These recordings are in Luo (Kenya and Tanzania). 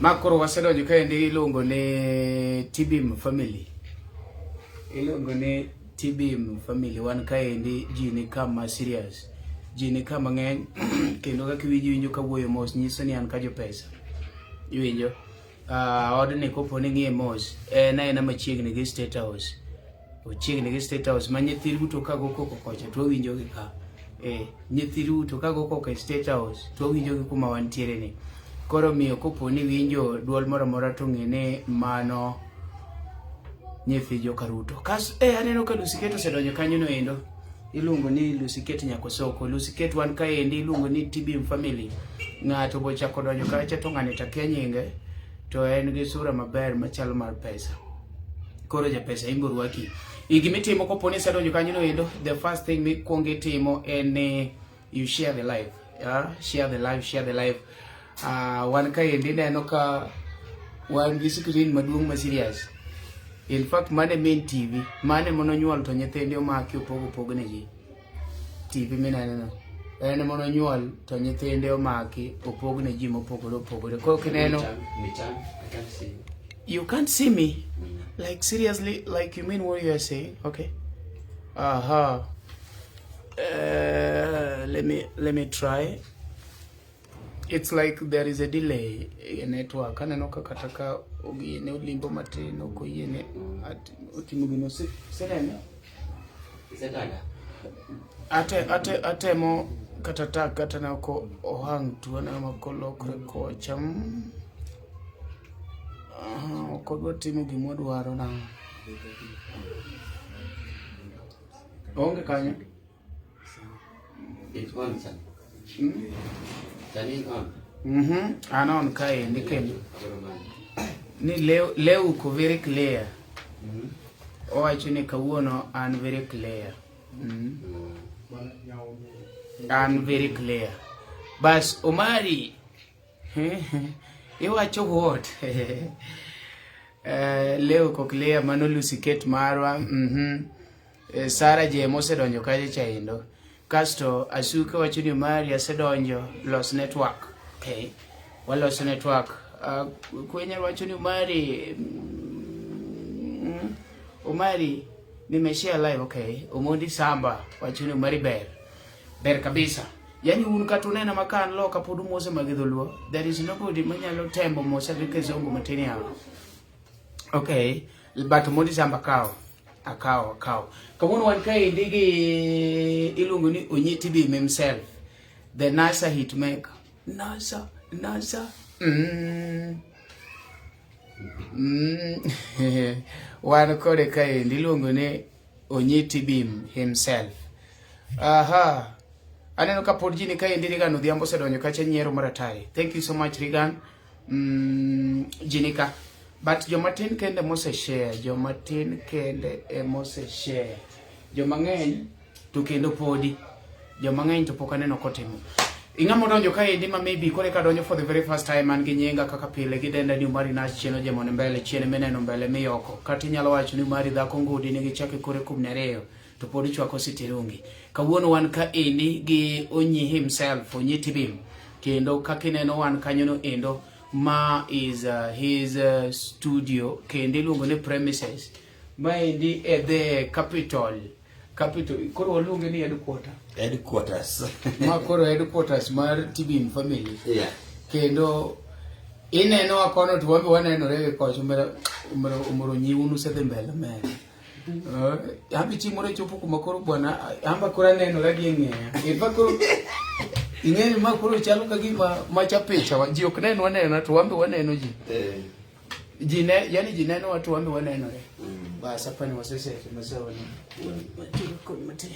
Ma koro wasedonjo kaendi iluongo ni Tibim family. Iluongo ni Tibim family. Wan kaendi ji ni kama serious. Ji ni kama ng'eny kendo kaka iwinjo iwinjo ka wuoyo mos nyiso ni an ka jopesa. Iwinjo? Odni kopo ni ng'iye mos en aena machiegni gi State House. Ochiegni gi State House ma nyithi Ruto ka go koko kocha to wawinjo gi ka. Nyithi Ruto ka go koko e State House to wawinjo gi kuma wantiere ni. Koro miyo kopo ni winjo duol moro amora to ng'e ni mano nyithi joka Ruto. Kas aneno ka Lucy Kate osedonjo kanyo no endo. Iluongo ni Lucy Kate Nyakosoko. Lucy Kate wan kaendi iluongo ni Tibim family. Ng'ato bochako donjo kacha to ng'ani takia nyinge to en gi sura maber machalo mar pesa. Koro japesa imbo rwaki. Gima itimo kopo ni isedonjo kanyo no endo, the first thing mikwongo itimo en ni you share the live. Yeah? Share the live, share the live. Wan kaendi neno ka wan gi screen maduong' ma serious. In fact, mane main TV, mane mononyuol to nyithinde omaki opog opog ne ji. TV mineno no. En mononyuol to nyithinde omaki opog ne ji mopogore opogore. Koro kineno I can't see you. You can't see me? Like seriously, like you mean what you are saying? Okay. Aha. Let me try. It's like there is a delay e network. Aneno ka kata ka ogiene olimbo matin ok oyiene otimo gino seneno. Isetaga? Ate atemo kata tag kata na ok ohang tu aneno ma kolokre kocha. Aha, ok odwa timo gima wadwaro na. Oonge kanyo. It's on, sir. Turning on. An on kaendi kendo. Abiro manyo. Ni leo leo uko very clear. Owacho ni kawuono an very clear. An very clear. Bas Omari iwacho what? Leo uko clear mano Lucy Kate marwa. Sara Jem osedonjo kacha chaendo. Kasto Asuke wacho ni Omari asedonjo los network. Okay. Waloso network. Kwenya wacho ni Omari Omari nimeshare live okay. Omondi Samba wacho ni Omari ber. Ber kabisa. Yani un kata unena ma ka an loka pod umose mag dholuo. There is nobody manyalo tembo mosa gi kizungu matin yawa. Okay, but Omondi Samba kawo. Akawo, akawo. Kawuono wan kaendi gi iluongo ni Onyi Tibim himself, the NASA hitmaker. NASA, NASA. Wan kode kaendi iluongo ni Onyi Tibim himself. Aha. Aneno ka pod ji ni kaendi Regan Odhiambo osedonjo kacha nyiero maratari. Thank you so much Regan. Ji ni ka. But joma tin kende mose share, joma tin kende emose share. Joma ng'eny to kendo podi. Joma ng'eny to pok aneno kotimo. Ing'ama odonjo kaendi ma maybe kore ka donjo for the very first time an gi nyinga kaka pile gidenda ni Omari Nash chien ojemone mbele chien mineno mbele miyoko. Kata inyalo wacho ni Omari dhako ngudi nigi chake kore kum nyariyo to pod ichwako sitirungi. Kawuono wan kaendi gi Onyi himself, Onyi Tibim. Kendo kaka ineno wan kanyo no endo ma is his studio kendo iluongo ni premises. Maendi e the capital. Capital koro waluonge ni headquarter. Headquarters. Ma koro headquarters mar Tibim family. Yeah. Kendo ineno wa kono to wambe wanenore gi kocha omera omera omoro nyiwu nusedhi mbele omera. Ambi chieng' moro chopo kuma koro bwana amba koro anenora gi e ng'eya. In fact koro ing'eyo ma koro chalo ka gima macha picha wa ji ok nenwa nena to wambe waneno ji. Ji ne yani ji nenowa to wambe wanenore. Bas apani wasesete masawa ni. Watiyo kod matin.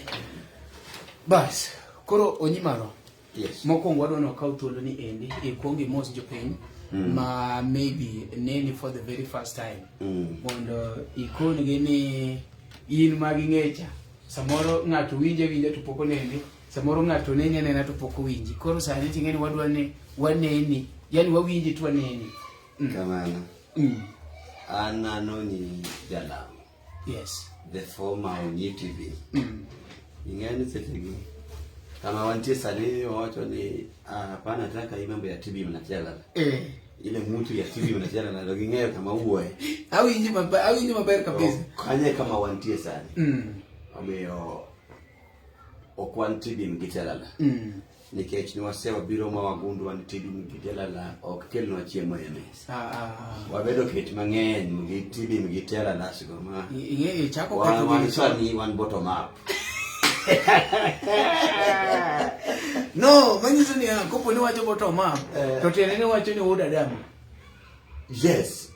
Bas koro Onyi marwa. Yes. Mokwongo wadwa ni wakaw thuolo ni endi ikuong imos jopiny ma maybe neni for the very first time mondo ikon-gi ni in ma ging'echa samoro ng'ato winje awinja to pok oneni samoro ng'ato neni anena to pok owinji koro sani ting'e ni wadwa ni waneni yani wawinji to waneni Kamano. An Anonyi Jalamo. Yes. The former Onyi TV. Ing'eyo ni sechegi kama wantie sani wawacho ni hapana, nataka hii mambo ya TV mnachela. Ile mutu ya TV unachana na ging'eyo kama wuoye. Awinji maber, awinji maber kabisa. Kanye kama wantie sani. Omiyo ok wan Tibim gi Tialala. Nikech ne wasewabiro ma wagundwa ni Tibim gi Tialala ok kelnwa chiemo e mesa. Wabedo kech mang'eny gi Tibim gi Tialala go ma Ing'e ichako wan ketho wan gini. sani wan bottom up. No, manyiso ni kopo ni wacho bottom up, to tiende ni wacho ni wuod Adamu. Yes,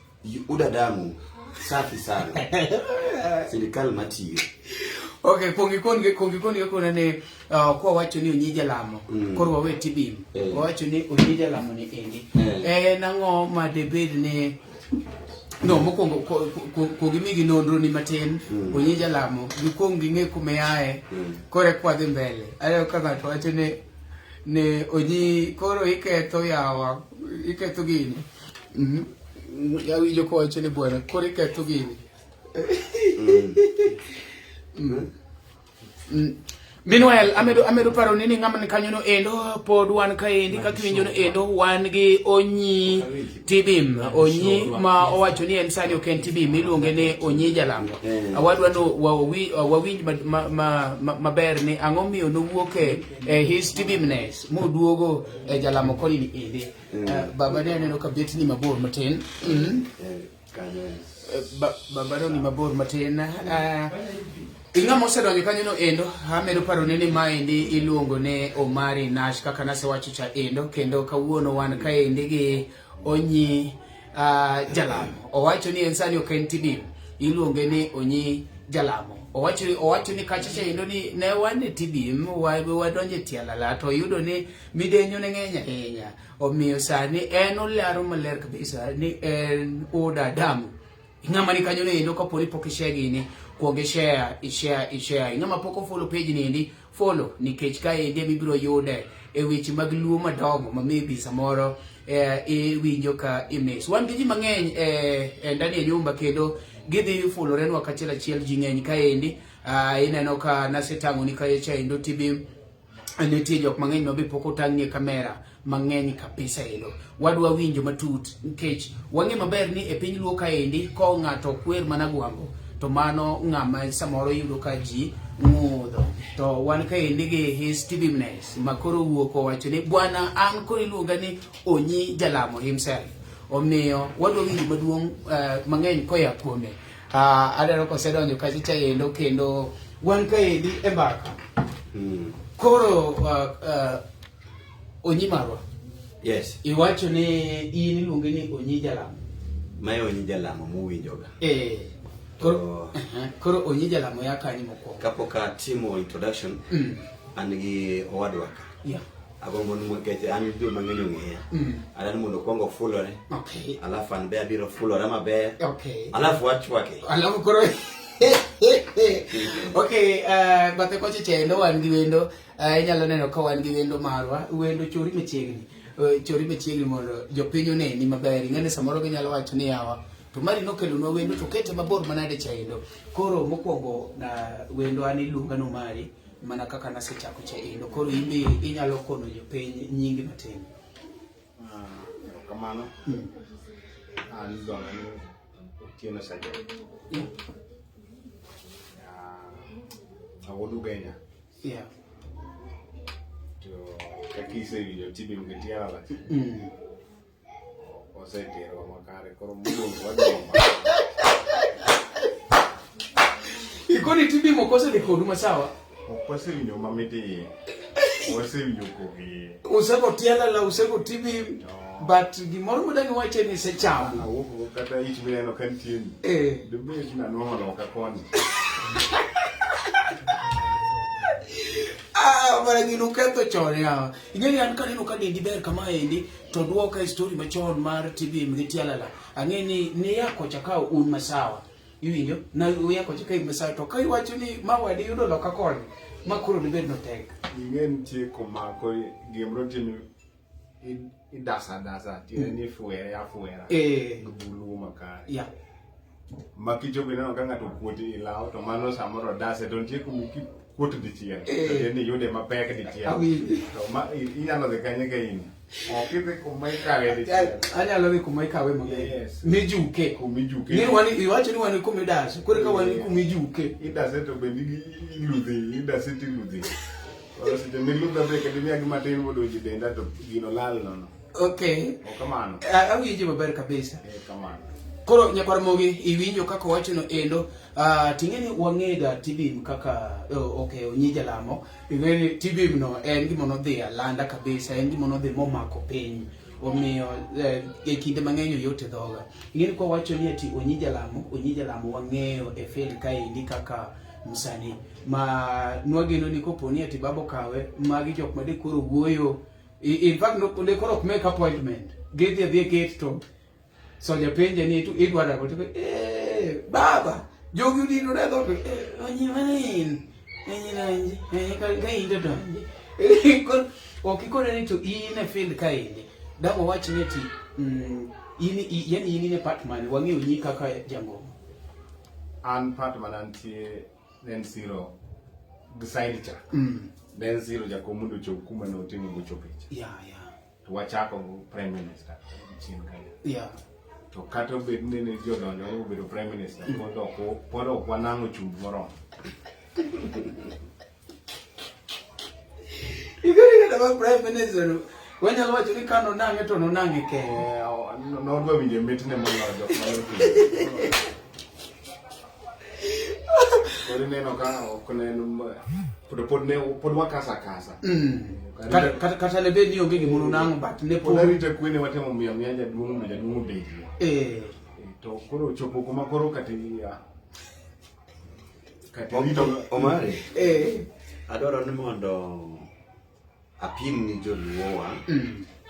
udadamu safi sana. Sirikal matiyo. Okay, kuong ikon gi kuong ikon gi kona ni kwa wacho ni Onyi Jalamo, koro wawe Tibim. Wawacho ni Onyi Jalamo ni endi. En ang'o ma debed ni no mokwongo kuong imigi nonro ni matin Onyi Jalamo gikuong ging'e kuma iaye koro eka wadhi mbele. Aneno ka ng'ato wacho ni ni Onyi koro iketho yawa iketho gini. Awinjo kowacho ni bwana koro iketho gini. Meanwhile, amedo paro ni ng'ama ni kanyo no endo pod wan kaendi kaka iwinjo no endo wan gi Onyi Tibim. Onyi ma owacho ni en sani ok en Tibim, iluonge ni Onyi Jalamo. Awadwa no wawinj maber ni ang'o miyo nowuok e his Tibimness moduogo e Jalamo koni ni endi. Baba ne aneno ka bet ni mabor matin. Baba no ni mabor matin. Ing'ama osedonjo kanyo no endo, amedo paro ni maendi iluongo ne Omari Nash kaka nasewacho cha endo, kendo kawuono wan kaendi gi Onyi Jalamo. Owacho ni en sani ok en Tibim, iluonge ni Onyi Jalamo. Owacho ni kacha cha endo ni ne wan e Tibim, wadonjo e Tialala to oyudo ni midenyo ne ng'eny ahinya. Omiyo sani en olero maler kabisa ni en oda damu. Ng'ama ni kanyo endo kapo ni pok ishare gini, kuong ishare, ishare, ishare. Ng'ama pok ofollow page ni endi, follow nikech ka endi mibiro yude e weche mag luo madongo ma maybe samoro iwinjo ka imiss. Wan gi ji mang'eny e ndani e nyumba kendo gidhi fulorenwa kachiel achiel, ji ng'eny kaendi. Ineno ka nasetang'o ni kae cha endo Tibim nitie jok mang'eny ma be pok otang'ni e kamera mang'eny kabisa endo. Wadwa winjo matut nikech wang'e maber ni e piny luo kaendi ko ng'ato kwer mana gwambo to mano ng'ama samoro yudo ka ji ng'udho. To wan kaendi gi his Tibimness ma koro wuok owacho ni bwana an koro iluonga ni Onyi Jalamo himself. Omiyo wadwa winjo maduong' mang'eny koya kuome. Aneno kosedonjo kacha cha endo kendo wan kaendi e mbaka. Koro Onyi marwa. Yes. Iwacho ni in iluonge ni Onyi Jalamo. Mae Onyi Jalamo muwinjoga. Koro Onyi Jalamo ya kanyo mokwongo. Kapok atimo introduction, an gi owadwa ka. Agombo ni nikech an joma mang'eny ong'eya. Adwaro mondo okwong ofulore. Alafu an be abiro fulora maber. Alafu wachwake. Alafu koro Okay, bathe kocha chendo wan gi wendo. Inyalo neno ka wan gi wendo marwa. Wendo chori machiegni. Chori machiegni mondo jopiny oneni maber. Ing'e ni samoro ginyalo wacho ni yawa to mari nokelonwa wendo to kete mabor manade chaendo. Koro mokwongo na wendo an iluonga no Mari mana kaka nasechako chaendo. Koro in be inyalo kono jopiny nyingi matin. Erokamano. An iluonga ni Otieno Sajok. Awuod Ugenya. To kaka isewinjo Tibim gi Tialala. Oseterwa makare koro modong' wadong' makare. Ikoni Tibim ok osedhi kodu masawa? Ok wasewinjo mamit iye. Wasewinjo kok iye. Usego Tialala, usego Tibim. No. But gimoro madang' iwache ni isechamo. Awuok go kata ich mineno ka nitie ni. Dobet ni anwang'o loka koni. Mara gino uketho chon yawa. Ing'e ni an kaneno ka dendi ber kama endi to duoka e story machon mar Tibim gi Tialala. Ang'e ni niya kocha ka un masawa. Iwinjo? Na uya kocha ka in masawa to ka iwacho ni ma wadi yudo loka koni ma koro dibed no tek. Ing'e nitie komako gimoro nitie ni idasa dasa tiende ni ifuere afuera. Gi bulu makare. Ma kichopo ineno ka ng'ato okuot ilaw to mano samoro dase to nitie kuma kuot dichiel to ni yude mapek dichiel. Awinji. To ma inyalo dhi kanye ka in? Ok idhi kuma ikawe dichiel. Anyalo dhi kuma ikawe mang'eny. Yes. Mijuke. Kuma ijuke. Ni wan iwacho ni wan kuma idase. Koro ka wan kuma ijuke. Idase to bende iludhi, idase to iludhi. Koro seche miludha be kendo imiya gima tin modonjo e denda to gino lal nono. Okay. Ok kamano. Awinji maber kabisa. Eh, kamano. Koro nyakwar Mogi iwinjo kaka owacho no endo ting'e ni wang'ega Tibim kaka okay Onyi Jalamo ing'e ni Tibim no en gima nodhi alanda kabisa en gima nodhi momako piny omiyo e kinde mang'eny oyot e dhoga ing'e ni kwawacho ni ati Onyi Jalamo Onyi Jalamo wang'eyo e field kaendi kaka msanii ma nwageno ni kopo ni ati baba okawe magi jok ma de koro wuoyo in fact no, de koro ok make appointment gidhi adhiya e gate to soja penje ni to idwaro ang'o to eh baba jogi odino ne dhoot eh onyi manin onyi donji eh ka in to donji koro ok ikone ni to in e field kaendi dang' wawach ni ati in yani in e part mane wang'eyo nyi kaka jangoma. An part manantie ne en siro gi side cha. Ne en siro jakom mondo ochop kuma ne oting'o gochope cha. To wachako go prime minister chien kanyo. To kata obed ni ne ji odonjo obedo prime minister, pod ok wanang'o chumbi moromo. Igori kata ma prime minister no, wanyalo wacho ni ka nonang'e to nonang'e kende. Nodwa winjo mitne moloyo jok mane oting'o. Koro ineno ka ok ne en pod wakasa akasa. Kata ne bed ni onge gima nonang'o, but ne Pod pod arita kwene watemo miyo amiya jaduong' mondo jaduong' obedie. To koro ochopo kuma koro kata iya. Kata rito Omari. Adwaro ni mondo apim ni joluowa.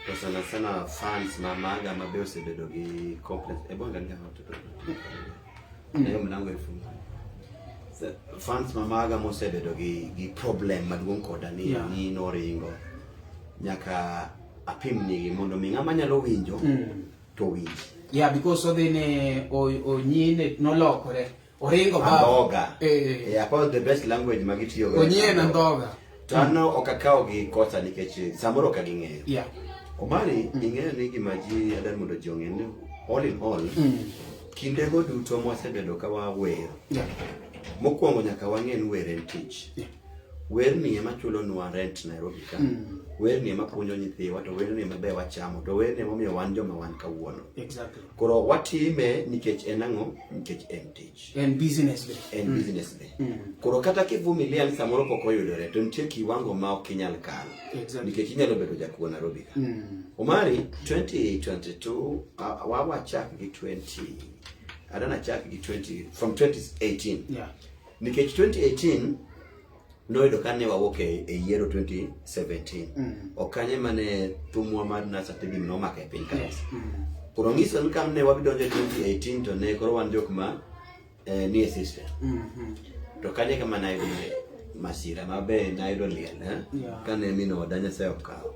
To sana sana fans ma maga ma be osebedo gi complex. Ebu angalia watoto. Na hiyo mlango ifungue. Fans ma maga mosebedo gi problem maduong' koda ni ni noringo. Nyaka apim nigi mondo mi ng'ama nyalo winjo to winj. Yeah, because odhi ne onyine nolokore. Oringo baba. Andhoga. Yeah, about the best language ma gitiyogo. Onyie na andhoga. To an ok akawo gi kosa nikech samoro ok ging'eyo. Omari, ing'eyo ni gima ji adwaro mondo ji ong'e ni all in all, kindego duto mwasebedo ka wawer. Mokwongo nyaka wang'e ni wer en tich. Werni ema chulonwa rent Nairobi ka. Werni ema puonjo nyithiwa, to werni ema be wachamo, to werni ema omiyo wan joma wan kawuono. Koro watime nikech en ang'o? Nikech en tich. En business be. En business be. Koro kata kivumilia ni samoro pok oyudore, to nitie kiwango ma ok inyal kalo. Nikech inyalo bedo jakuo Nairobi ka. Omari, 2022, wachak gi 20, adana chak gi 20, from 2018. Nikech 2018, noyudo ka ne wawuok e yiero 2017. Ok kanye mane thumwa mar NASA Tibim nomako e piny kabisa. Koro nyiso ni ka ne wabidonjo e 2018 to ne koro wan jok ma nie system. To kanye kama nayudo masira ma be nayudo liel, eh? Kane min oda Nyasaye okawo.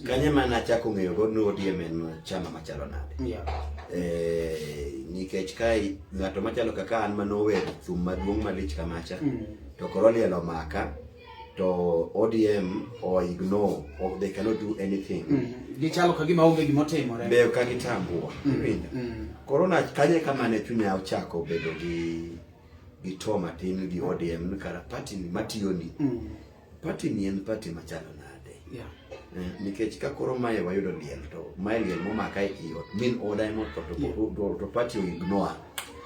Kanye ma nachako ng'eyo go ni ODM en chama machalo nade. Nikech ka ng'ato machalo kaka an manower thum maduong' malich kamacha, to koro liel omaka, to ODM o ignore, or they cannot do anything. Gichalo ka gima onge gima otimore. Be ka gitambua. Iwinjo? Koro na kanye kama ne chunya ochako bedo gi to matin gi ODM ni kara party ni matiyo ni. Party ni en party machalo nade? Nikech ka koro mae wayudo liel to mae liel momaka e ot, min oda ema otho to party o ignore.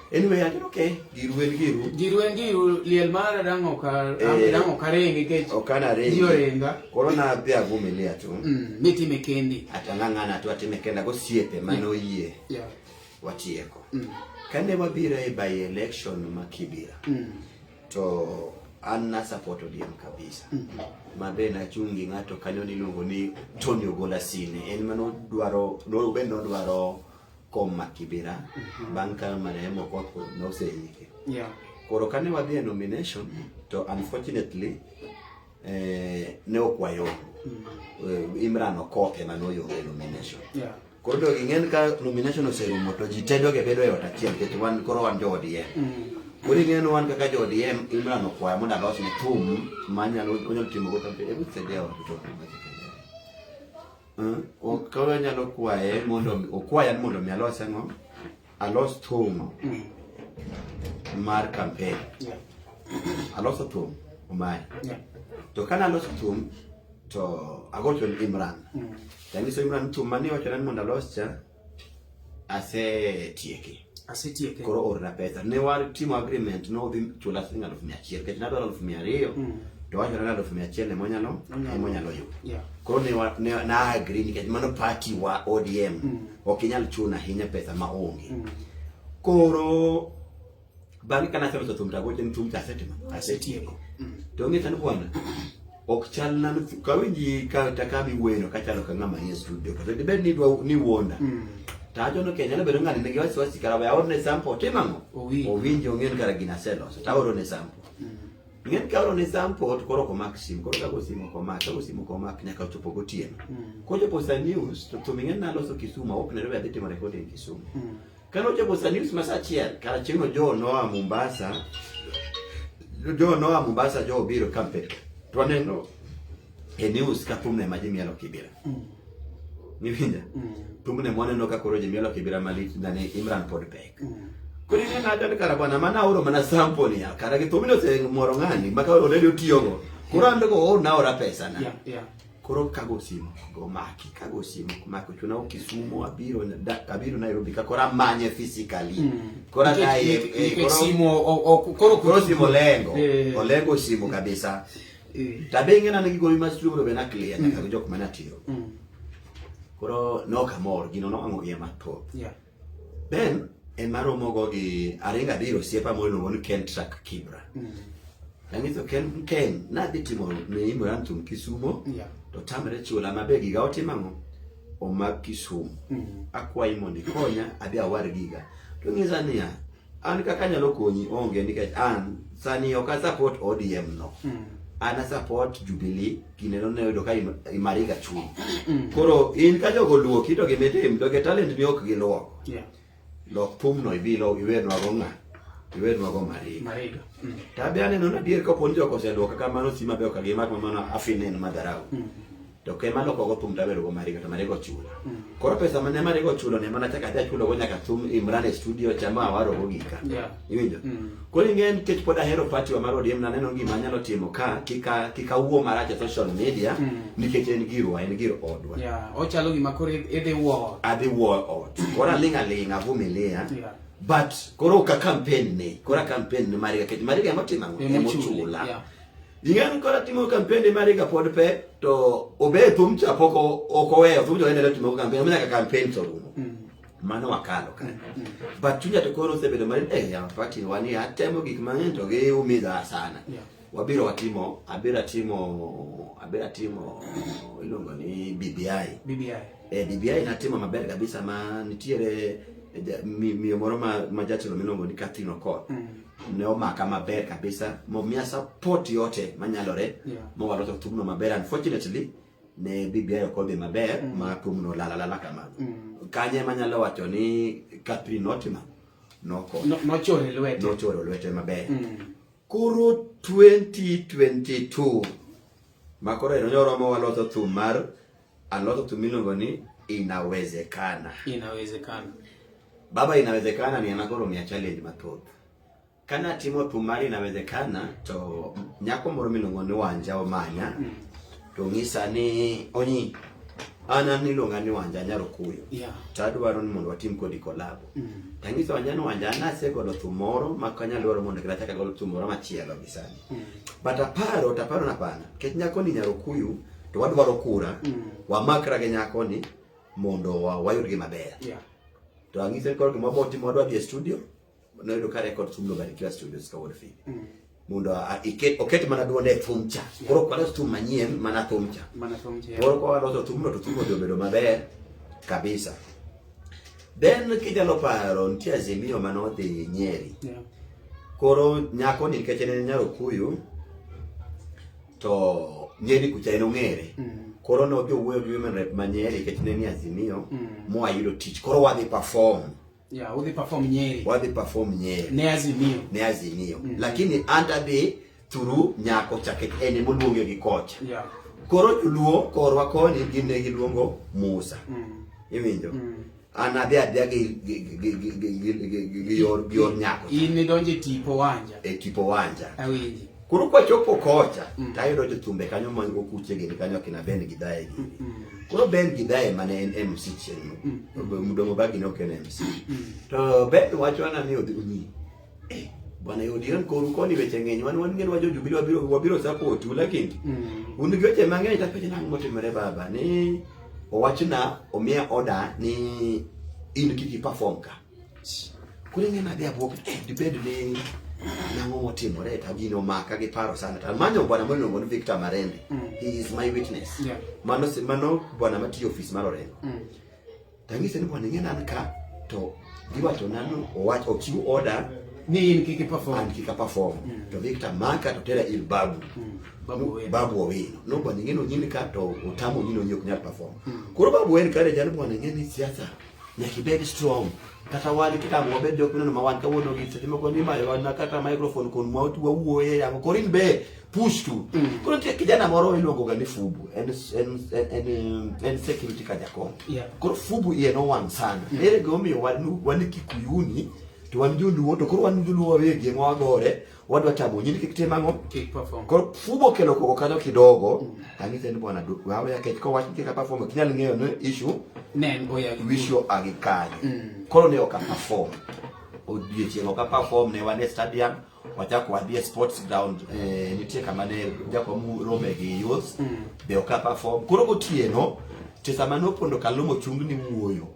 Anyway, I don't okay. Giru en giru. Giru en giru, liel mara dang' ok dang' ok aring nikech Ok an aringi. ji oringa. Koro nadhi avumilia tu. Mitime kendi. Atang'ang'ana to atime kenda gosiepe mane oyie. Watieko. Kane wabiro e by election ma Kibera, to an na support ODM kabisa. Ma be nachung' gi ng'ato kanyo niluongo ni Tony Ogola Sine. En manodwaro, no, be nodwaro kom ma Kibera, bang' ka marehemu Okoth noseike. Koro kane wadhi e nomination, to unfortunately, ne ok wayombo. Imran Okoth ema noyombo e nomination. Koro to ing'en ka nomination oserumo to ji te doge bedo e ot achiel nikech wan koro wan jo ODM. Koro ing'eyo ni wan kaka jo ODM Imran okwaya mondo alos ne thum manyalo onyalo timo go campaign. Hebu saidia watoto wa Ok anyalo kwaye mondo okwaya ni mondo mi alos ang'o? Alos thum mar campaign. Aloso thum omae. To kane aloso thum to agocho ne Imran. Tanyiso Imran thum mane iwachona ni mondo alos cha asetieke. Asetieke. Koro orna pesa. Ne watimo agreement no odhi chula siling 100,000 nikech nadwaro 200,000 to wachore ni 100,000 ema onyalo ema onyalo yudo. Koro ne wa ne na agree nikech mano party wa ODM ok inyal chuno ahinya pesa ma onge. Koro bang'e kane aseloso thum to agocho ni thum cha asetimo Asetieko. To ong'isa ni bwana ok chal na kawinji kata kama iwero kachalo ka ng'ama nie studio to dibed ni idwa ni wuonda. To awacho ni okay nyalo bedo ng'ani nigi wasiwasi kara we aorne sample tim ang'o? Owinj. Owinj ong'e ni kara gini aseloso to aorone sample. Ing'e ni kaorone sample to koro ok omak simu koro kago simu ok omak kago simu ok omak nyaka ochopo gotieno. Kochopo saa news to thum ing'e ni naloso Kisumu awuok Nairobi adhi timo recording Kisumu. Kane ochopo saa news ma saa achiel kara chieng'no jo noa Mombasa jo noa Mombasa jo obiro campaign to waneno e news ka thumne ma ji mielo Kibera. Niwinja? Thumne mwaneno ka koro ji mielo Kibera malich nani Imran pod pek. Koro ing'e nade ni kara bwana mana aoro mana sample ya kara gi thumni osemoro ng'ani ma ka already otiyogo. Koro an to oorna aora pesa na. Koro kago simu go maki kago simu maki ochuna Kisumu abiro abiro Nairobi ka koro amanye physically. Koro adaye Nikech simu koro koro simu olengo. Olengo simu kabisa. Tabe ing'e nane gigowi ma studio be na clear nyaka gi jok mane atiyo. Koro nok amor gino nowang'o iya mathoth. Then ema aromogo gi aringo abiro osiepa moro iluongo ni Ken Truck Kibra. Anyiso Ken Ken nadhi timo ne Imran thum Kisumo to tamre chula mabe giga otimo ang'o? Omak Kisumu. Akwayi mondo ikonya adhi awar giga. To onyisa niya, an kaka anyalo konyi onge nikech an sani ok a support ODM no. An a support Jubilee kindeno ne oyudo ka Mariga chung'. Koro in ka jogo luoki to gimitim to ge talent ni ok giluoko. Lok thumno ibi iwernwago ng'a? Iwernwago Mariga. Mariga. To abe aneno ni adier kapo ni jogo oseluoka kamano sima be ok gimak ma mano afinen madharau. To kema lokogo thum tawerogo Mariga to Mariga ochula. Koro pesa mane Mariga ochulo ne mana chaka adhi achulogo nyaka thum Imran e studio cha ma awarogo gika. Iwinjo? Koro ing'e nikech pod ahero party wa mar ODM naneno gima anyalo timo ka kik awuo marach e social media nikech en girwa en gir odwa. Ochalo gima koro idhi wuo. Adhi wuo ot. Koro aling' aling'a avumilia. But koro ok a campaign ne. Koro a campaign ne Mariga nikech Mariga ema otimo ang'o? Ema ochula. Ing'e ni koro atimo campaign ne Mariga pod pek to obe thum cha pok ok oweyo thum cha endelea timo campaign nyaka campaign to rumo. Mano wakalo kanyo. But chunya to koro osebedo mar ya party wani atemo gik mang'eny to giumiza sana. Wabiro watimo abiro atimo abiro atimo iluongo ni BBI. BBI. BBI natimo maber kabisa ma nitiere miyo moro ma jatelo miluongo ni Catherine Okoth. Ne omaka maber kabisa momiya support yote manyalore mowaloso thumno maber. Unfortunately ne BBI ok odhi maber ma thumno lala lala kamano. Kanye manyalo wacho ni Catherine notimo noko nochoro lwete. Nochoro lwete maber. Koro 2022 makoro ero nyoro waloso thum mar aloso thum miluongo ni Inawezekana. Inawezekana. Baba inawezekana ni ema koro miya challenge mathoth. Kana timo thum mar Inawezekana to nyako moro miluongo ni Wanja omanya to ng'isa ni onyi an an iluonga ni Wanja Nyarokuyo. To adwaro ni mondo watim kodi collab. Tang'iso Wanja ni Wanja an asegolo thum moro ma ok anyal dwaro mondo kata achak agol thum moro machielo gi sani. But aparo to aparo napana nikech nyako ni Nyarokuyu to wadwaro kura wamakra gi nyako ni mondo wayud gi maber. To ang'ise ni koro gima wabo timo wadwa dhi e studio noyudo ka record thumno Barikiwa Studios ka Wuod Phoebe. Mondo oket mana duonde e thum cha. Koro ok walos thum manyien mana thum cha. Mana thum cha. Koro ka waloso thumno to thumno odhi obedo maber kabisa. Then kinyalo paro nitie Azimio mane odhi Nyeri. Koro nyako ni nikech en Nyarokuyu to Nyeri kucha en ong'ere. Koro nodhi owuoyo gi women rep ma Nyeri nikech ne ni Azimio mwayudo tich. Koro wadhi perform. Yeah, udhi perform Nyeri. Wadhi perform Nyeri. Ne Azimio. Ne Azimio. Lakini under the through nyako cha kech en emoluonge gi kocha. Yeah. Koro joluo korwa koni gin ne giluongo Musa. Iwinjo? An adhi adhiya gi yor nyako cha. In nidonje tipo wanja. E tipo wanja. Awinji. Koro kwachopo kocha, tayudo jothumbe kanyo man okuche gini kanyo akina Ben Githae gini. Koro Ben Githae mane en MC chieng'no. Mdomo Bagi ne ok en MC. To Ben wachona ni odhi onyi. Eh, bwana ODM koru koni weche ng'eny wan wan ng'eny wa jo Jubilee wabiro support u lakini un gi weche mang'eny tapenje nang'o motimore baba ni owachna omiya order ni in kik i perform ka. Koro ing'e nadhi abuok dibed ni nang'o motimore to gino omaka gi paro sana to amanyo bwana miluongo ni Victor Marende. He is my witness. Yeah. Mano bwana matiyo ofis mar Orengo. Tang'ise ni bwana ing'e an ka to giwachona ni owach ochiw order Ni in kik i perform. an kik a perform. To Victor maka to tera ir babu. Babu Owino. Babu Owino. No bwana ing'e ni onyini ka to otamo onyini onyi ok nyal perform. Koro Babu Owino kare jal bwana ing'e ni siasa nyaka ibed strong. Kata wan kitamo wabed jok mineno ma wan kawuono gi seche moko ni imayo na kata microphone kon ma wawuoye yango koro in be push to. Koro nitie kijana moro iluongo ga ni Fubu en security ka jakom. Yeah. Koro Fubu iye nowang' sana. Ere gimomiyo wan Kikuyuni to wan joluo to koro wan joluo wawegi ema wagore wadwa tamo nyini kik tim ang'o. Kik perform. Koro Fubu okelo koko kanyo kidogo ang'ise ni bwana wawe kech kowach ni kik a perform ok inyal ng'eyo ni issue Ne en oya gi issue agi kanyo. Koro ne ok a perform. Odiochieng' ok a perform ne wan e stadium wachako wadhi e sports ground nitie kama ne jakom rome gi youth be ok a perform. Koro gotieno to sama nopondo Kaluma ochung ni wuoyo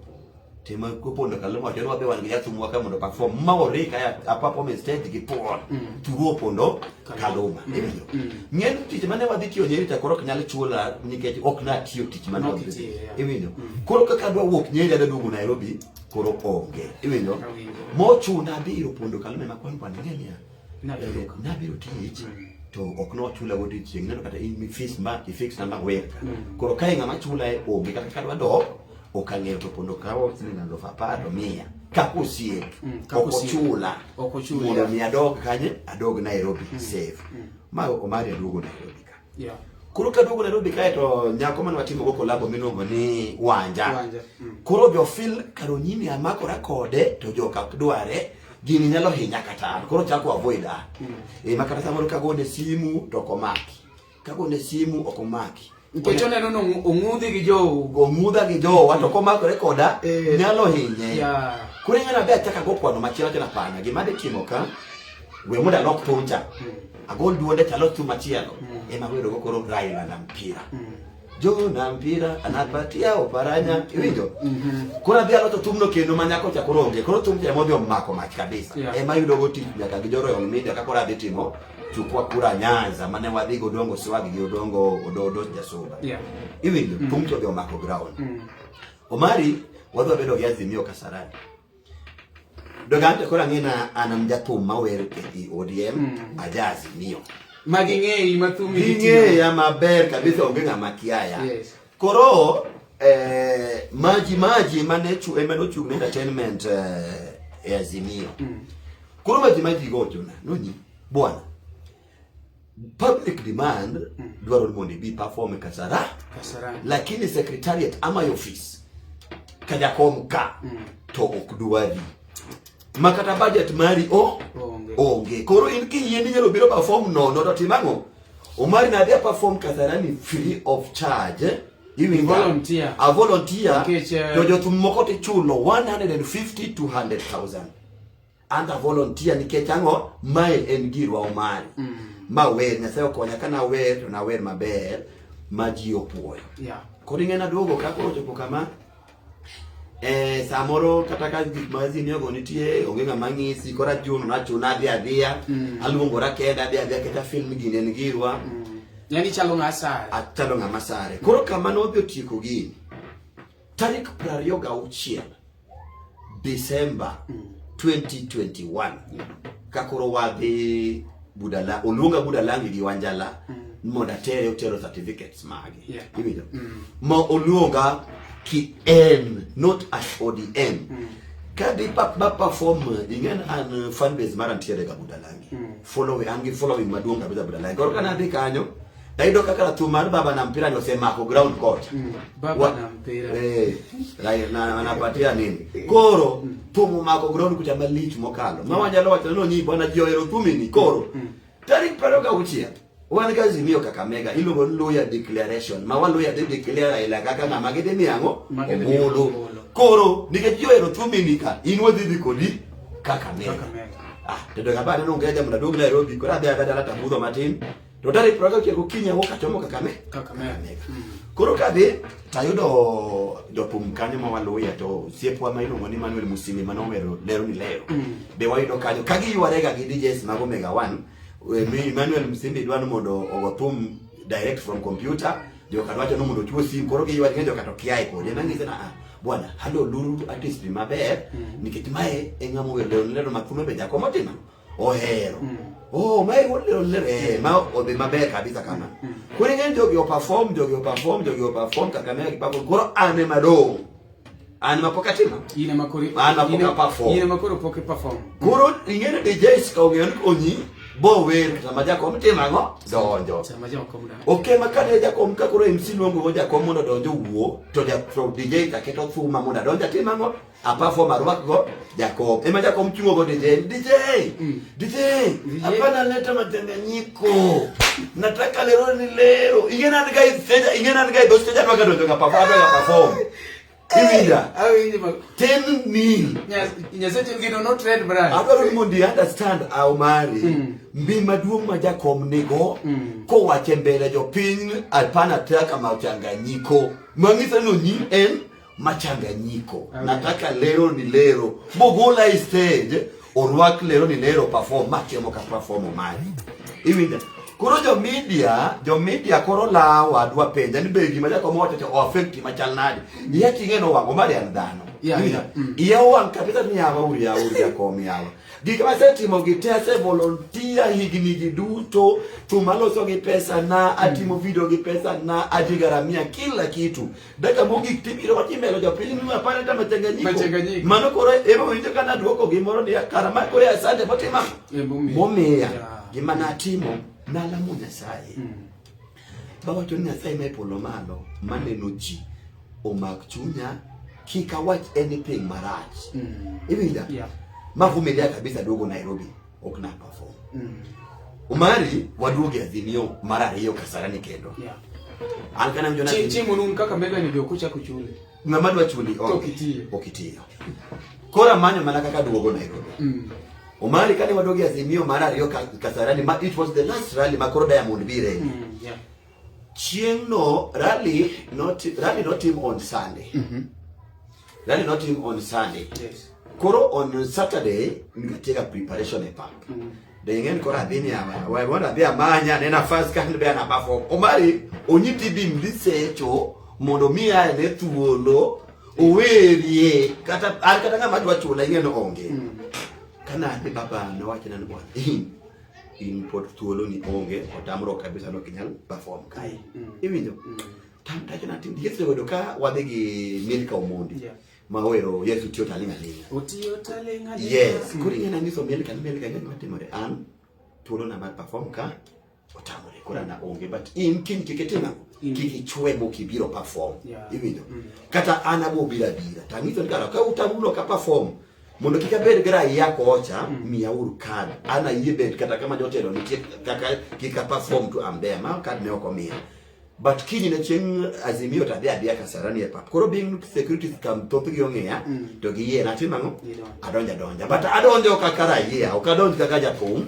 tema kopondo Kaluma wacho ni wadhi wan gi jathum ka mondo perform ma orika ya a perform e stage gi thuon turu opondo Kaluma iwinjo ng'en tich mane wadhi tiyo Nyeri ta koro ok nyal chula nikech ok natiyo tich mane Nok wadhi itiyo, yeah. iwinjo koro kaka adwa wuok Nyeri adwa duogo Nairobi koro onge iwinjo Awinjo. mochuna adhi ir opondo Kaluma ema kwan bwana ing'e niya Nabiro ka. nabiro tich to ok nochula godiochieng' neno kata in fees ma ifix na mawer ka koro kae ng'ama chula e onge kata kadwa dok ok ang'eyo to pondo kawo siling 10,000 to miya kaka osiep Kaka ok osiep. ochula Ok ochuli, mondo yeah. mi adog kanye adog Nairobi safe ma Omari aduogo Nairobi ka Yeah. koro kaduogo Nairobi kae to nyako mane watimo go kolabo miluongo ni Wanja Wanja. Koro jo feel karonyini amakora kode to joka ok dware gini nyalo hinya kata an koro chako avoid a ma kata samoro kagone simu to ok omaki kagone simu ok omaki Nikech oneno ni ong'udhi gi jou. Ong'udha gi jowa to komakore koda nyalo hinye. Yeah. Koro ing'e nabe achako ago kwano machielo acho napana gima adhi timo ka we mondo alok thum cha agol duonde to alos thum machielo ema awerogo koro Raila na mpira Jo na mpira anapatia oparanya iwinjo koro adhi aloso thumno kendo ma nyako cha koro onge koro thum cha ema odhi omako mach kabisa Yeah. ema ayudogo tich nyaka gi jo Royal Media ka koro adhi timo chukua kura Nyanza mane wadhi go Odongo Swag gi Odongo Ododo Jasuba Yeah. iwinjo thum to odhi omako ground Omari wadhi wabedo gi Azimio Kasarani Doga koro ang'e na an an jathum mawer e ODM aja Azimio Ma ging'eyi ma thum ging'eya maber kabisa onge ng'ama kiaya Yes. koro maji mane ema nochung' ne entertainment e Azimio koro maji gochona nonyi bwana public demand dwaro ni mondo ibi perform e Kasara Kasarani. lakini secretariat ama office kajakom ka to ok dwari ma kata budget mari o Onge. onge koro in kiyie ni inyalo biro perform nono to tim ang'o Omari nadhi a perform Kasarani free of charge iwinja Volunteer. a volunteer Nikech, to jothum moko tichulo 150 200,000 and a volunteer nikech ang'o mae en girwa Omari ma wer Nyasaye okonya ka nawer to nawer maber ma ji opuoyo Yeah. koro ing'e naduogo ka koro ochopo kama samoro kata ka gik ma Azimio go nitie onge ng'ama ng'isi koro ajuno nachuna adhi adhiya aluongora kenda adhi adhiya kata film gini en girwa Yani chalo ng'a sare. achalo ng'ama sare koro kama nodhi otieko gini tarik 26 December 2021 ka koro wadhi Budala oluonga Budalangi gi Wanjala mondo atere otero certificates mage Yeah. iwinjo ma oluonga ki en not as ODM. Kadhi pa perform ing'en an fan base mara ntiere ga Budalangi. Following an gi following maduong' kabisa Budalangi. Koro kana adhi kanyo tayudo kaka thum mar baba na mpira ni osemako ground kocha. Baba na mpira. Eh, na anapatia nini? Koro thum omako ground kucha malich mokalo. Ma wanyalo wacho ni onyi bwana ji ohero thumini koro. Tarik 26 wan ga Azimio Kakamega iluongo ni Luya Declaration ma waluya dhi declare Raila kaka ng'ama gidhi miyo ang'o ombulu. Koro nikech ji ohero thumini ka in wadhi dhi kodi Kakamega. Ah, to doga ba neno ngeja mondo aduog Nairobi koro adhi adha dala tabudho matin. To tarik 26 gokinyi awuok achomo Kakamega. Koro kadhi tayudo jothum kanyo ma waluya to osiepwa ma iluongo ni Manuel Musimi mane owero Lero ni Lero. Be wayudo kanyo ka giywarega gi DJs mag Omega One. Manuel Musimbi dwaro mondo ogo thum direct from computer. Joka dwacho ni mondo ochiwo sim koro giyware ni joka to kiaye kode. Nang'ise na ah, bwana halo luru artist ni maber nikech mae e ng'ama owero Lero ni Lero ma thume be jakom otimo ohero. Oh, mae wuod Lero ni Lero eh, ma odhi maber kabisa kama. Koro ing'e ni jogi o perform, jogi o perform, jogi o perform Kakamega gi perform. Koro an ema dong'. An ema pok atimo. In ema koro An ema pok a perform. In ema koro pok i perform. Koro ing'e ni DJs ka ong'eyo ni onyi bo wer kata ma jakom timo ang'o? Donjo. Sama jakom da. Ok ema kane jakom ka koro MC luongo go jakom mondo odonj owuo to ja to DJ ka keto thuma mondo adonj atim ang'o? A perform arwak go jakom. Ema jakom chungo go DJ. DJ! DJ! Hapana leta machanganyiko. Nataka lero ni lero. Ing'e nani ga stage, ing'e nani ga stage adwa ga donjo ga perform, adwa ga perform. Iwinja? Awinjo ma 10 nil. Nyasaye gino no trend brand. Adwaro ni mondo i understand Omari mbi maduong' ma jakom nigo kowacho e mbele jopiny hapana taka machanganyiko mang'iso ni onyi en machanganyiko nataka lero ni lero bogola e stage orwak lero ni lero perform matimo ka perform Omari iwinja koro jo media jo media koro lawa dwa penja ni be gima jakom owacho cha o affect machal nade iya ting'e no wang' Omari en dhano Yeah, yeah. Iya owang' kabisa ni yawa ur yawa ur jakom yawa gik masetimo gi te ase volunteer higni gi duto thum aloso gi pesa na atimo video gi pesa na ajigaramia kila kitu dakika mogik tibiro watimelo jopiny ni apare ta machanganyiko Machanganyiko. mano koro ema winjo ka naduoko gimoro ni kara ma koro asante motima Emomiyo. momiya Yeah. gima natimo nalamo Nyasaye bawacho ni Nyasaye ma e polo malo maneno ji omak chunya kik awach anything marach iwinja Yeah. mavumilia kabisa duogo Nairobi ok na perform Omari waduogo e Azimio mar ariyo Kasarani kendo Yeah. an kana winjo Chieng' na chieng' monun kaka mega ni be ok ochako chuli. ng'ama dwa chuli To ok itiyo. ok itiyo koro amanyo mana kaka duogo Nairobi Omari kane waduogo e Azimio mar ariyo Kasarani ma it was the last rally ma koro Diamond bire Yeah. Chieng' no rally not rally notim on Sunday. Rally notim on Sunday. Yes. Koro on Saturday nikateka preparation e park. De ing'e ni koro adhi ni awa, we mondo adhi amanya ne nafas ka be an perform. Omari onyiti bim dhi secho mondo mi ae ne thuolo owerie kata an kata ng'ama dwa chula ing'e ni onge. Kana adhi baba nowachona ni bwana in pod thuolo ni onge otamruok kabisa ni ok inyal perform kae. Iwinjo? Tam tacho natim nikech osebedo ka wadhi gi Milka Omondi Yeah. ma owero Yesu tiyo taling' aling'a. Otiyo taling' aling'a. Yes, koro ing'e nanyiso Milka ni Milka ing'e gima timore an thuolo na mar perform ka otamore koro an aonge but in kiny kik itim ang'o kik ichwe mok ibiro perform Yeah. iwinjo kata an abo biro abira tang'iso ni kara ka utamuno ka perform mondo kik abed gi raia kocha miyauru card an ayie bet kata kama jotelo nitie kaka kik a perform to am there ma card ne ok omiya but kiny ne chieng' Azimio to adhi adhiya Kasarani e pap koro being security kam thothgi ong'iya to giyiena atim ang'o Gidonjo. adonjo adonja but adonjo kaka raia ok adonj kaka jathum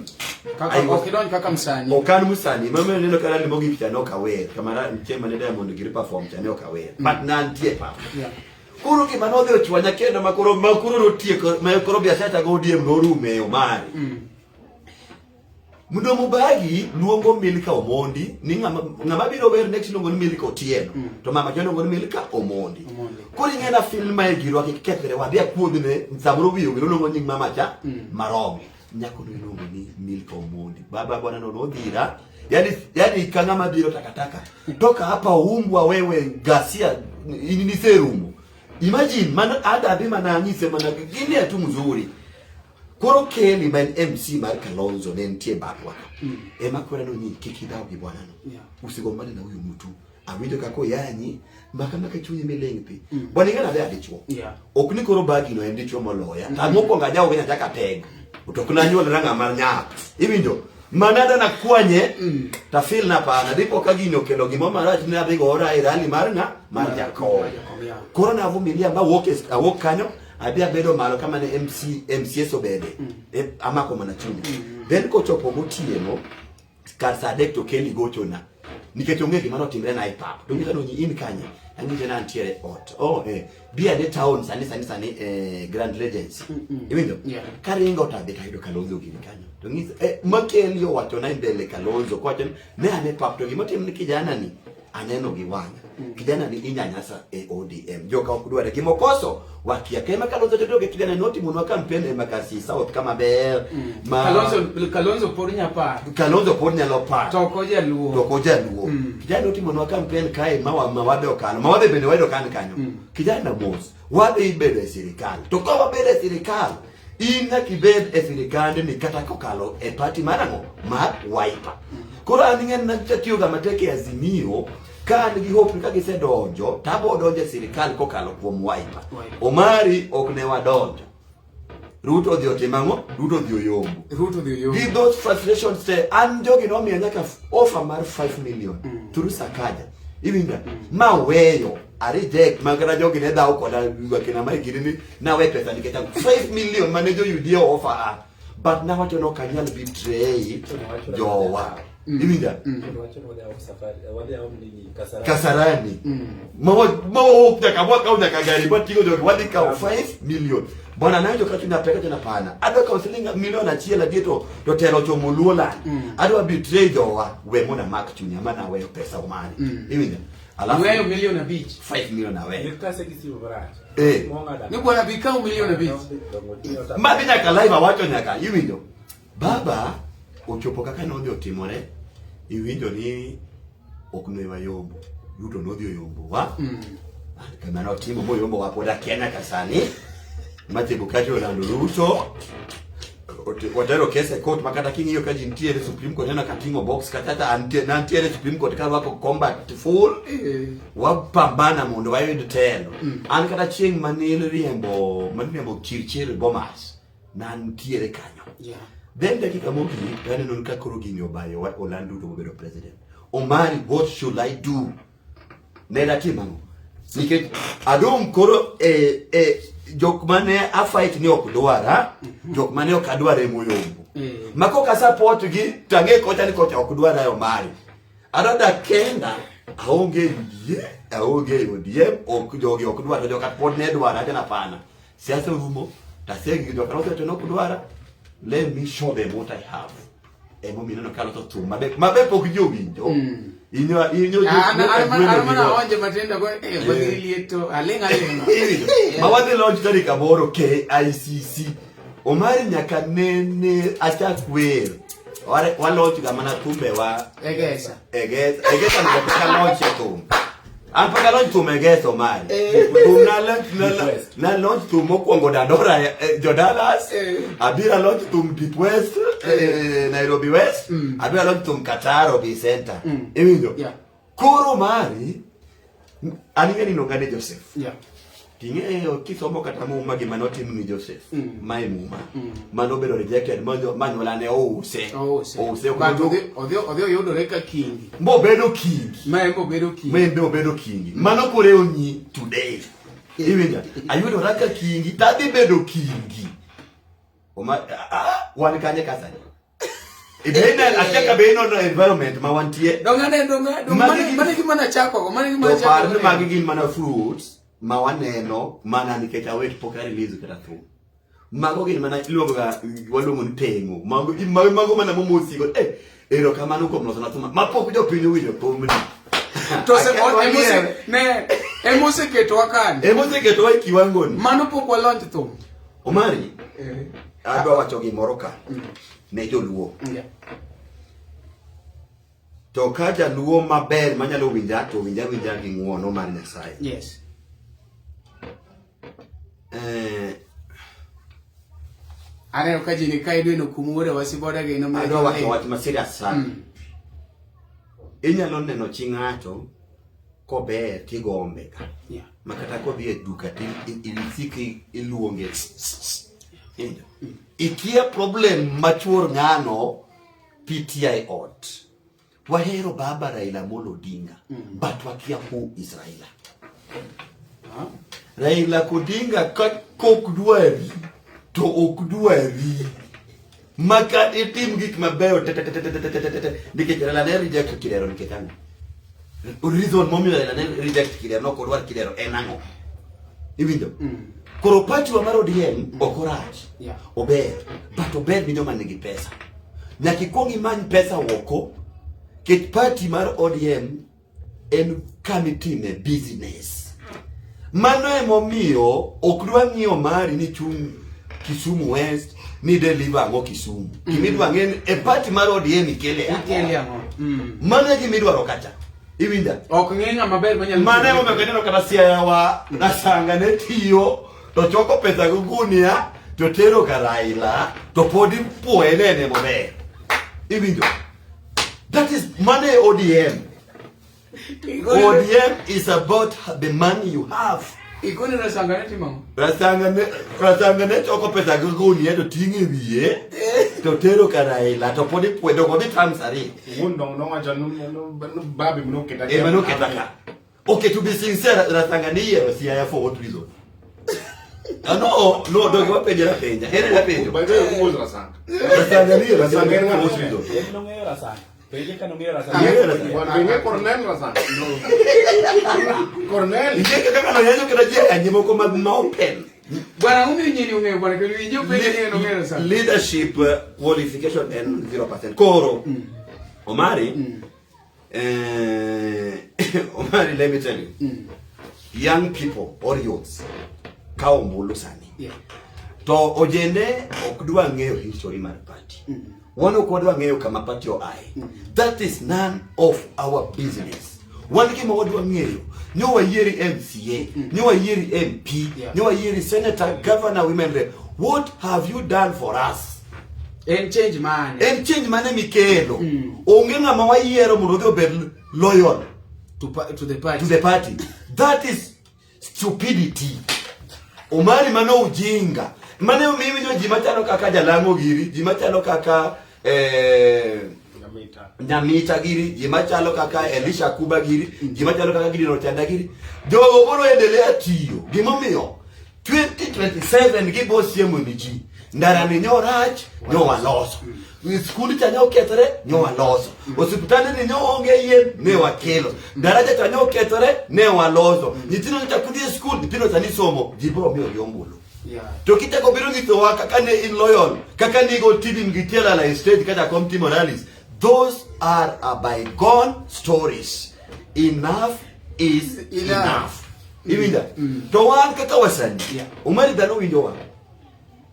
Kaka ok idonj kaka msanii. ok an msanii mama neno kaka ni mogik cha ne ok awer kama chieng' mane Diamond giri perform cha ne ok awer but nantie e pap Yeah. koro gima nodhi ochwanya kendo makoro makoro notieko ma koro biashara cha go ODM norume Omari Mdomo Mubagi luongo Milka Omondi ni ng'ama ng'ama biro wer next iluongo ni Milka Otieno to mama cha iluongo ni Milka Omondi. Omondi. Koro ing'e na film ma e girwa kik kethre wadhi akuodhne samoro wiye owil oluongo nying mama cha marom. Nyako no iluongo ni Milka Omondi. Baba bwana no nodhira. Yani yani ka ng'ama biro takataka. Toka hapa umbwa wewe gasia in niserumo. Imagine mano adabi mana anyise mana gini tu mzuri. Koro Kelly ma en MC mar Kalonzo ne nitie bathwa ka. Ema kwera no nyi kik idhaw gi bwanano. Usigombane na huyu mtu. Awinjo kaka oyanyi mbaka maka chunyi miling pi. Bwana ing'e nade adichuo. Ok ni koro bagi no en dichuo moloya. Mm. Mokwongo ajawo gi nyaka teg. To ok nanyuolra ng'ama nyap. Iwinjo? Manada na kwanye ta feel na pana. Dipo ka gini okelo gimoro marach ne adhi gora e rally mar ng'a? Mar Jakom. Koro navumilia ma wuok awuok kanyo adhi abedo malo kama ne MC MCS obede. E, amako mana chunya. Then kochopo gotieno kar saa adek to Kelly gochona nikech ong'e gima notimre na e pap to ng'isa ni in kanye ang'ise ni antiere e ot oh eh bi ane town sani sani sani eh, Grand Regency iwinjo Yeah. karingo to adhi tayudo Kalonzo gini kanyo to ng'isa eh, ma Kelly owachona e mbele Kalonzo kowacho ni ne ane pap to gima otim ni kijana ni aneno gi wang'a kijana ni inyanyasa e ODM joka ok dware gimokoso wakia kema Kalonzo to gi kijana notimonwa campaign e Makasi South kama ber ma Kalonzo Kalonzo pod nyapar. Kalonzo pod nyalo paro To ok ojaluo. to ok ojaluo kijana notimonwa campaign kae ma wa- ma wadhi okalo ma wadhi bende wayudo kan kanyo kijana mos wadhi bedo e sirikal to ka wabedo e sirikal in nyaka ibed e sirikandni kata kokalo e party mar ang'o mar Wiper koro an ing'e natiyoga matek e Azimio ka an gi hope ni ka gisedonjo to abo donjo e sirikal kokalo kuom Wiper Wiper. Omari ok ne wadonjo Ruto odhi otimo ang'o Ruto odhi oyombo Ruto odhi oyombo. Gi those frustrations te an jogi nomiya nyaka offer mar 5 million through Sakaja iwinja ma weyo a reject ma kata jogi ne dhawo koda wakina ma gini ni nawe pesa nikech ang'o 5 million mane jo UDA offer a but nawacho ni ok anyal betray jowa iwinja Kasarani mawawuok nyaka wakaw nyaka gari wating'o jogi wadhi kawo 5 million bwana nawinjo ka chunya pek chunya pana adwa kawo siling milion achiel adie to to telo ochomo luo land adwa betray jowa we mondo amak chunya mana aweyo pesa omari iwinjo alafu Iweyo milion 5. 5 million aweyo Nikase kisibo marach. Eh. Mong'ada. Ni bwana bi kaw milion 5. madhi nyaka live awacho nyaka iwinjo baba ochopo kaka nodhi otimore iwinjo ni ok ne wayombo Ruto nodhi oyombo wa kama notimo moyombo wa pod akia nyaka sani ma Chebukati olando Ruto watero kes e court ma kata king'iyo ka ji nitiere Supreme Court neno ka ting'o box kata kata antie nantiere Supreme Court karwako combat full wapambana mondo wayud telo an kata chieng' mane riembo mane riembo Chirchir Bomas nantiere kanyo Then dakika mogik aneno ka koro gini obayo oland Ruto mobedo president. Omari, what should I do? Ne datim ang'o? Nikech adong' koro e, e jok mane a fight ni ok dwara, jok mane ok adwar emoyombo. Ma koka support gi to ang'e kocha ni kocha ok dwara e Omari. Adwa dak kenda, aonge yie, aonge ODM, ok jogi ok dwara, to joka pod ne dwara, acha napana. Siasa orumo, tasegi joka nosewacho ni ok dwara, let me show them what I have. Emomiyo ineno ka aloso thum mabe mabe pok ji owinjo. Inyo inyo ji An an gweno an mana gigo. onje matindo go eh wadhi lieto aling aling. Iwinjo? Ma wadhi launch tarik 8 KICC. Omari nyaka nene achak wer. Wa launch ga mana thumbe wa Egesa. Egesa. Egesa ndo pok launch e thum. An pok alaunch thum Egesa Omari. Thum na launch na, Deep West. na launch thum mokwongo Dandora jo Dallas. Abiro launch thum Deep West, Nairobi West. Abiro launch thum Qatar Obi Center. Iwinjo? Yeah. Koro Omari an ing'e ni nong'ane Joseph. Ting'eyo kisomo kata muma gima notim ni Joseph. Ma e muma. Mano obedo rejected ma ma nyuolane ouse. Ouse. Ouse ok But oduogo- odhi odhi odhi oyudore ka kingi. Mobedo kingi. Ma en obedo kingi. Ma en be obedo kingi. Mano koro e onyi today. Iwinjo? Ayudora ka kingi tadhi bedo kingi. Oma, ah, wan kanye ka sani? Ibe akia ka be inono environment ma wantie. Dong ane dong dong Magi mane mane gima nachako go mane gima To nachako. par ni magi gin mana fruits ma waneno mana nikech awet pok a release kata thum. Mago gin mana iluongo ga waluongo ni teng'o. Mago mago mana momosigo. Eh, erokamano kuom losona thum ma pok jopiny owinjo thumni. To se Akia emose wang'iewe. ne emoseketowa kanye. Emoseketowa e kiwango ni. Mano pok wa launch thum. Omari, Eh. adwa wacho gimoro ka ne joluo. To ka jaluo maber manyalo winja to winja winja gi ng'uono mar Nyasaye. Yes. Aneno ka ji ni ka idweno kumure wasiboda gi no Adwa wacho wach ma serious sana. Inyalo neno chi ng'ato kober tigombe ka. Yeah. Ma kata kodhi e duka ti isiki iluonge. Iwinjo? Ikia problem ma chuor ng'ano pitia e ot. Wahero baba Raila Amolo Odinga, but wakia who is Raila. Huh? Raila Odinga ka kok dwari to ok dwari. Maka itim gik mabeyo te te te te te te te te te nikech Raila ne reject Kidero nikech ang'o? Reason momiyo Raila ne reject Kidero ne ok odwar Kidero en ang'o? Iwinjo? Koro party wa mar ODM ok orach. Yeah. Ober, but ober ni joma nigi pesa. Nyaka ikwong imany pesa oko, ket party mar ODM en kama itime business. Mano emomiyo ok dwa ng'iyo mari ni chung' Kisumu West ni deliver ang'o Kisumu. Gimidwa ng'e ni e party mar ODM ikele ang'o. Ikele ang'o? Mm. Mano e gima idwaro kacha. Iwinja? Ok ng'e ng'ama ber manyalo Mano emomiyo kineno kata Siaya wa Rasanga ne tiyo to choko pesa gi gunia to tero ka Raila to pod ipuoye nene maber. Iwinjo? That is mano e ODM. ODM is about the money you have. Ikoni Rasanga ne timo ang'o? Rasanga ne choko pesa gi gunia to ting'o e wiye to tero ka Raila to pod ipuoye to odhi terms ariyo. Wuon dong nowacho ni babi noketa Ema noketa ka. Okay, to be sincere, Rasanga ni yiero Siaya for what reason? Ah, no, no, dog wapenjo rapenja. Ere rapenjo. By the way, who was Rasanga? Rasanga ni yiero Rasanga Siaya en for what ng'at reason? En nong'eyo Rasanga. Penje ka nong'eyo Rasanga. Ng'eyo Rasanga. Bwana Benge Cornel Rasanga. Cornel. Nikech kaka noyanyo kata ji ayanye moko mag ma open. Bwana umiyo nyiri ong'eyo bwana kendo winjo penje ni en ong'eyo Rasanga. Leadership qualification en 0%. Koro, Omari, Omari, let me tell you. Young people or youths kawo ombulu sani. Yeah. To ojende ok dwa ng'eyo history mar party. Wan ok wadwa ng'eyo kama party oaye. That is none of our business. Wan gima wadwa ng'eyo, nyo wayieri MCA, nyo wayieri MP, Yeah. nyo wayieri senator, governor, women rep. What have you done for us? En change mane? En change mane mikelo? Onge ng'ama wayiero mondo odhi obed loyal To the party. to the party. That is stupidity. Omari mano ujinga. Mano omiyo iwinjo ji machalo kaka Jalang'o giri, ji machalo kaka Nyamita. Nyamita giri, ji machalo kaka Elisha Kuba giri, ji machalo kaka Gideon Ochanda giri. Jogo biro endelea tiyo. Gimomiyo 2027 gibo siemo ni ji. Ndara ni nyo rach, nyo waloso. Skul cha nyo okethore, nyo waloso. Osiptande ni nyo onge yien, ne wakelo. Daraja cha nyo okethore, ne waloso. Nyithindo nyocha kudhi e skul, nyithindo sani somo, ji biro miyo gi ombulu. Yeah. To kichako biro nyisowa kaka ne in loyal, kaka ne igo Tibim gi Tialala e stage ka jakom timo rallies. Those are a bygone stories. Enough is Enough. enough. Iwinja? To wan kaka wasani, Yeah. Omari dhano winjowa.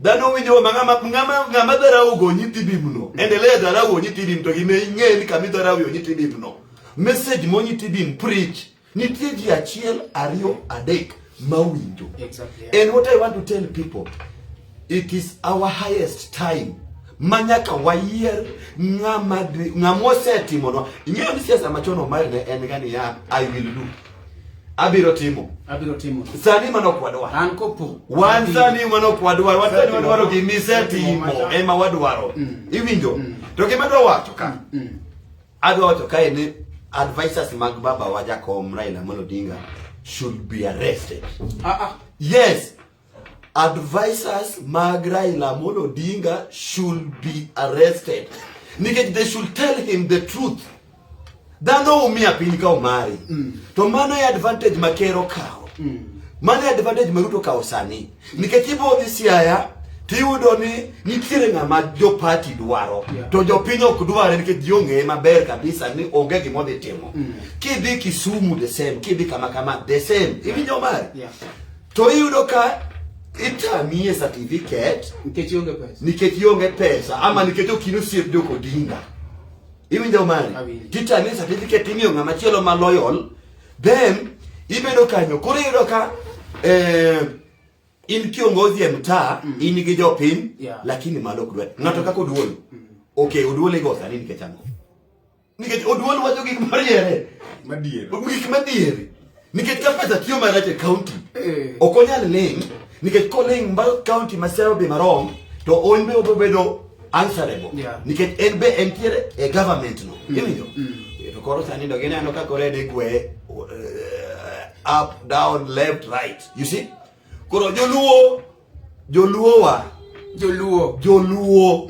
Dhano winjowa ma ng'ama dharau go nyithi bimno. Endelea dharau go nyithi bim to gime ing'e ni kama idharau yo nyithi bimno. Message mo nyithi bim preach. Nitie ji achiel, ariyo, adek mawinjo. Exactly, yeah. And what I want to tell people, it is our highest time ma nyaka wayier ng'ama ng'ama osetimonwa. Ing'eyo ni siasa machon Omari ne en ga niya, I will do. Abiro timo. Abiro timo. Sani mano ok wadwar. An kopo. Wan sani mano ok wadwar. Wan sani wadwaro gima isetimo ema wadwaro. Iwinjo? To gima adwa wacho ka. Adwa wacho kae ni advisors mag baba wa Jakom Raila Amolo Odinga should be arrested. Ah ah. Yes. Advisors mag Raila Amolo Odinga should be arrested. Nikech they should tell him the truth. Dhano umia piny ka Omari. To mano e advantage ma ker okawo. Mano e advantage ma Ruto okawo sani. Nikech ibo dhi Siaya tiyudo ni nitiere ng'ama jo party dwaro. Yeah. To jopiny ok dware nikech ji ong'eye maber kabisa ni onge gima odhi timo. Kidhi Kisumu the same, kidhi kama kama the same. Iwinjo Omari? Yeah. To iyudo ka itamie certificate Nikech ionge pesa. nikech ionge pesa ama nikech ok in osiep Jok Odinga. Iwinjo Omari? Awinjo. Titamie certificate imiyo ng'ama chielo ma loyal, then ibedo kanyo. Koro iyudo ka In kiongozi e mtaa, in gi jopiny, Yeah. lakini malo ok dwar. Ng'ato kaka Oduol. Okay, Oduol igo sani nikech ang'o? Nikech Oduol wacho gik mariere. Madier. Gik madier. Nikech ka pesa tiyo marach e county, Eh. ok onyal ling, nikech koling ma county ma Siaya be marom, to on be obiro bedo answerable. Yeah. Nikech en be entiere e government no. Iwinjo? To koro sani to gineno ka koro en igweye up, down, left, right. You see? Koro joluo, joluowa, Joluo. joluo,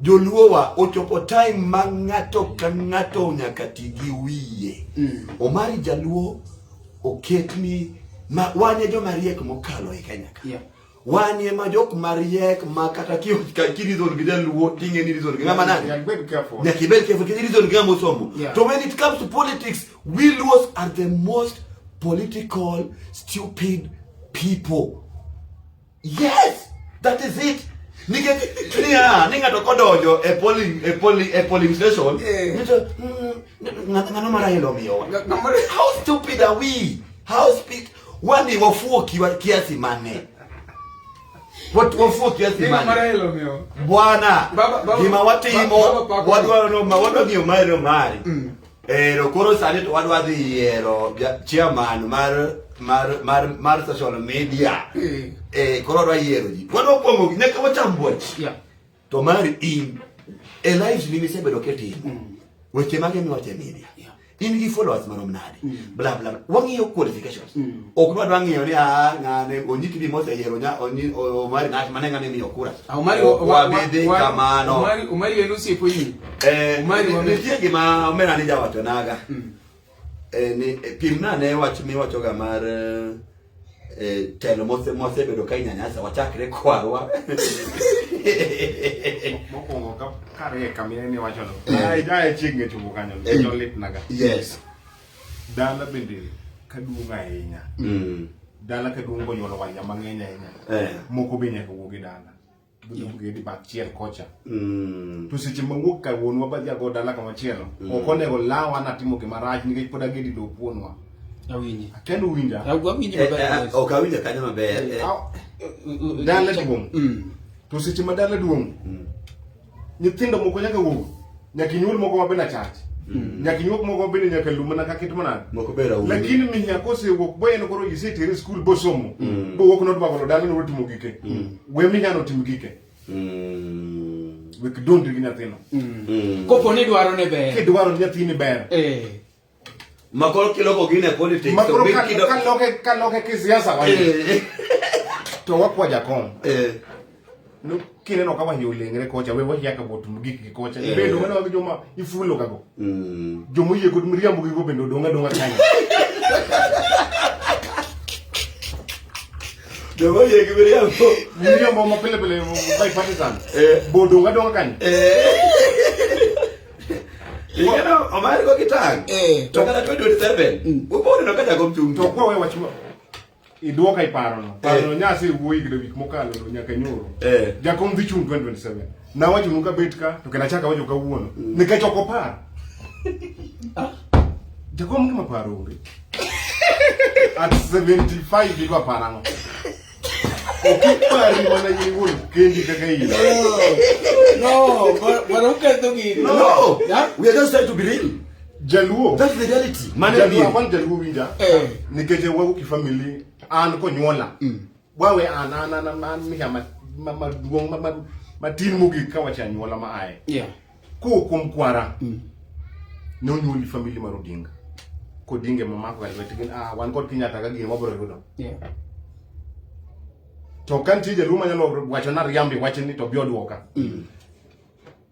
joluowa ochopo time ma ng'ato ka ng'ato nyaka ti gi wiye. Omari jaluo oketni ma wan e joma riek mokalo e Kenya ka. Yeah. Wan ema jok mariek ma kata ki reason gi jaluo ting'e ni reason gi ng'ama nade? Nyaka ibed careful. Nyaka ibed careful nikech reason gi ng'ama osomo. Yeah. To when it comes to politics, we Luos are the most political, stupid people. Yes, that is it. Nikech niya, ni ng'ato kodonjo e polling e polling e polling station, Eh. nito ng'ano ma Raila omiyowa? Ng'ama- How stupid are we? How stupid? Wani wafuo kiasi mane? Watu wafuo kiasi Ni ng'ama mane? Raila omiyo. Bwana, Baba- gima watimo baba pako- wadwaro no ma wadwa ng'iyo mari no mari. Ero koro sani to wadwa dhi yiero chairman mar mar mar mar social media. Eh. Koro wadwa yiero ji. Wadwa kuongo nyaka wacham bwach. Yeah. To mari in e lives ni misebedo kitimo. Weche mage miwacho e media. Yeah. In gi followers marom nade? Bla bla bla. Wang'iyo qualifications. Ok wadwa ng'iyo ni ah ng'ane onyiki ni moseyiero nya onyi Omari ng'at mane ng'ane miyo kura. Ah, Omari Ok wabi dhi kamano. Omari Omari en osiepo in. Omari wame- Nitie gima omera ni jawacho naga. Ni pimna ne wach miwachoga mar telo mosebedo ka inyanyasa wachakre kwarwa. Mokwongo ka kariek kamine ni wacho no. Ai jae chiegni chopo kanyo. To litnaga. Yes. Dala bende kaduong' ahinya. Dala kaduong' bonyuolo wanya mang'eny ahinya. Moko be nyaka wuog e dala. Gedi bath chiel kocha. To seche ma wuok ka wuonwa badhi ago dala kamachielo, ok onego lawa natimo gima rach nikech pod agedi lop wuonwa. Awinji. Akia ni uwinja. Awinji maber. Ok awinjo kanyo maber. Dala duong'. To seche ma dala duong', nyithindo moko nyaka wuog. Nyaka inyuol moko mabende achach. Nyaka inyuol moko mabende nyaka lu mana kaka itimo nade. Moko be raumi. Lakini minya kosewuok bo en koro isetere e skul bosomo. Bowuok nodwa golo dala nodwa timo gike. We minya no tim gike. Wek dondri gi nyathino. Kopo ni dwaro ne ber. Kidwaro ni nyathini ber. Ma koro kiloko gine politics. Ma koro to kaloke kisiasa wani. To wakwa jakom. No, kineno ka wahie olengre kocha, we wahie ka botum gik gi kocha. Ibedo mana mag joma ifulo kago. Joma oyie kod miriambo gigo bende odong' adong'a kanyo. Joma oyie gi miriambo. Miriambo ma pile pile bipartisan. Bo odong' adong'a kanyo. Ing'eno, Omari go kitang'. To kata 2027, wabiro neno ka jakom chung'. To kwa we wach ma iduoka e parono. Parono nyase wuoyi gi wik mokalo no nyaka nyoro. Jakom dhi chung' 2027. Nawacho nu kabet ka to kendo achako awacho kawuono. Nikech ok opar. Jakom gima paro onge. At 75 idwa paro ang'o? Ok ipari mana in iwuon kendi kaka in. No, bwana uketho gini. No. Yeah? We are just trying to be real. Jaluo. That's the reality. Mano Jaluo, adier. akwan jaluo winja. Nikech wawuok e family an konyuola. Wawe an an an an miya maduong' matin mogik ka wacho anyuola ma aye. Yeah. Kowuok kuom kwara. Ne onyuoli family mar Odinga. Kodinga ema omako ga lwetgi, wan kod Kenyatta ka gini wabiro yudo. Yeah. To ka nitie jaluo manyalo wacho na riambi wachni to bi oduoka.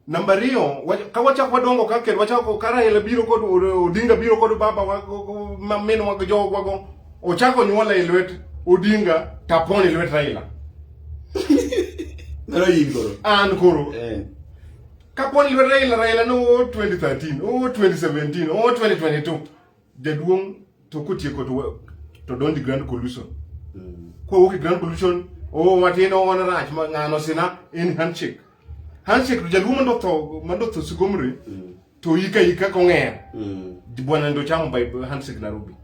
Namba ariyo, ka wachako wadongo ka kendo wachako ka Raila biro kod Odinga biro kod baba wa, ma minwa gi jogwa go, ochako nyuola e lwet Odinga tapon e lwet Raila. Mano in koro. An koro. Kapon e lwet Raila, Raila no o 2013, o 2017, o 2022. Jaduong' to kotieko to donji Grand Coalition. Kowuok e Grand Coalition, o matin o wan rach ma ng'ano sina en handshake. Handshake to jaluo mondo tho Sigomre to ika ika kong'er. Bwana ndo chamo by handshake Nairobi.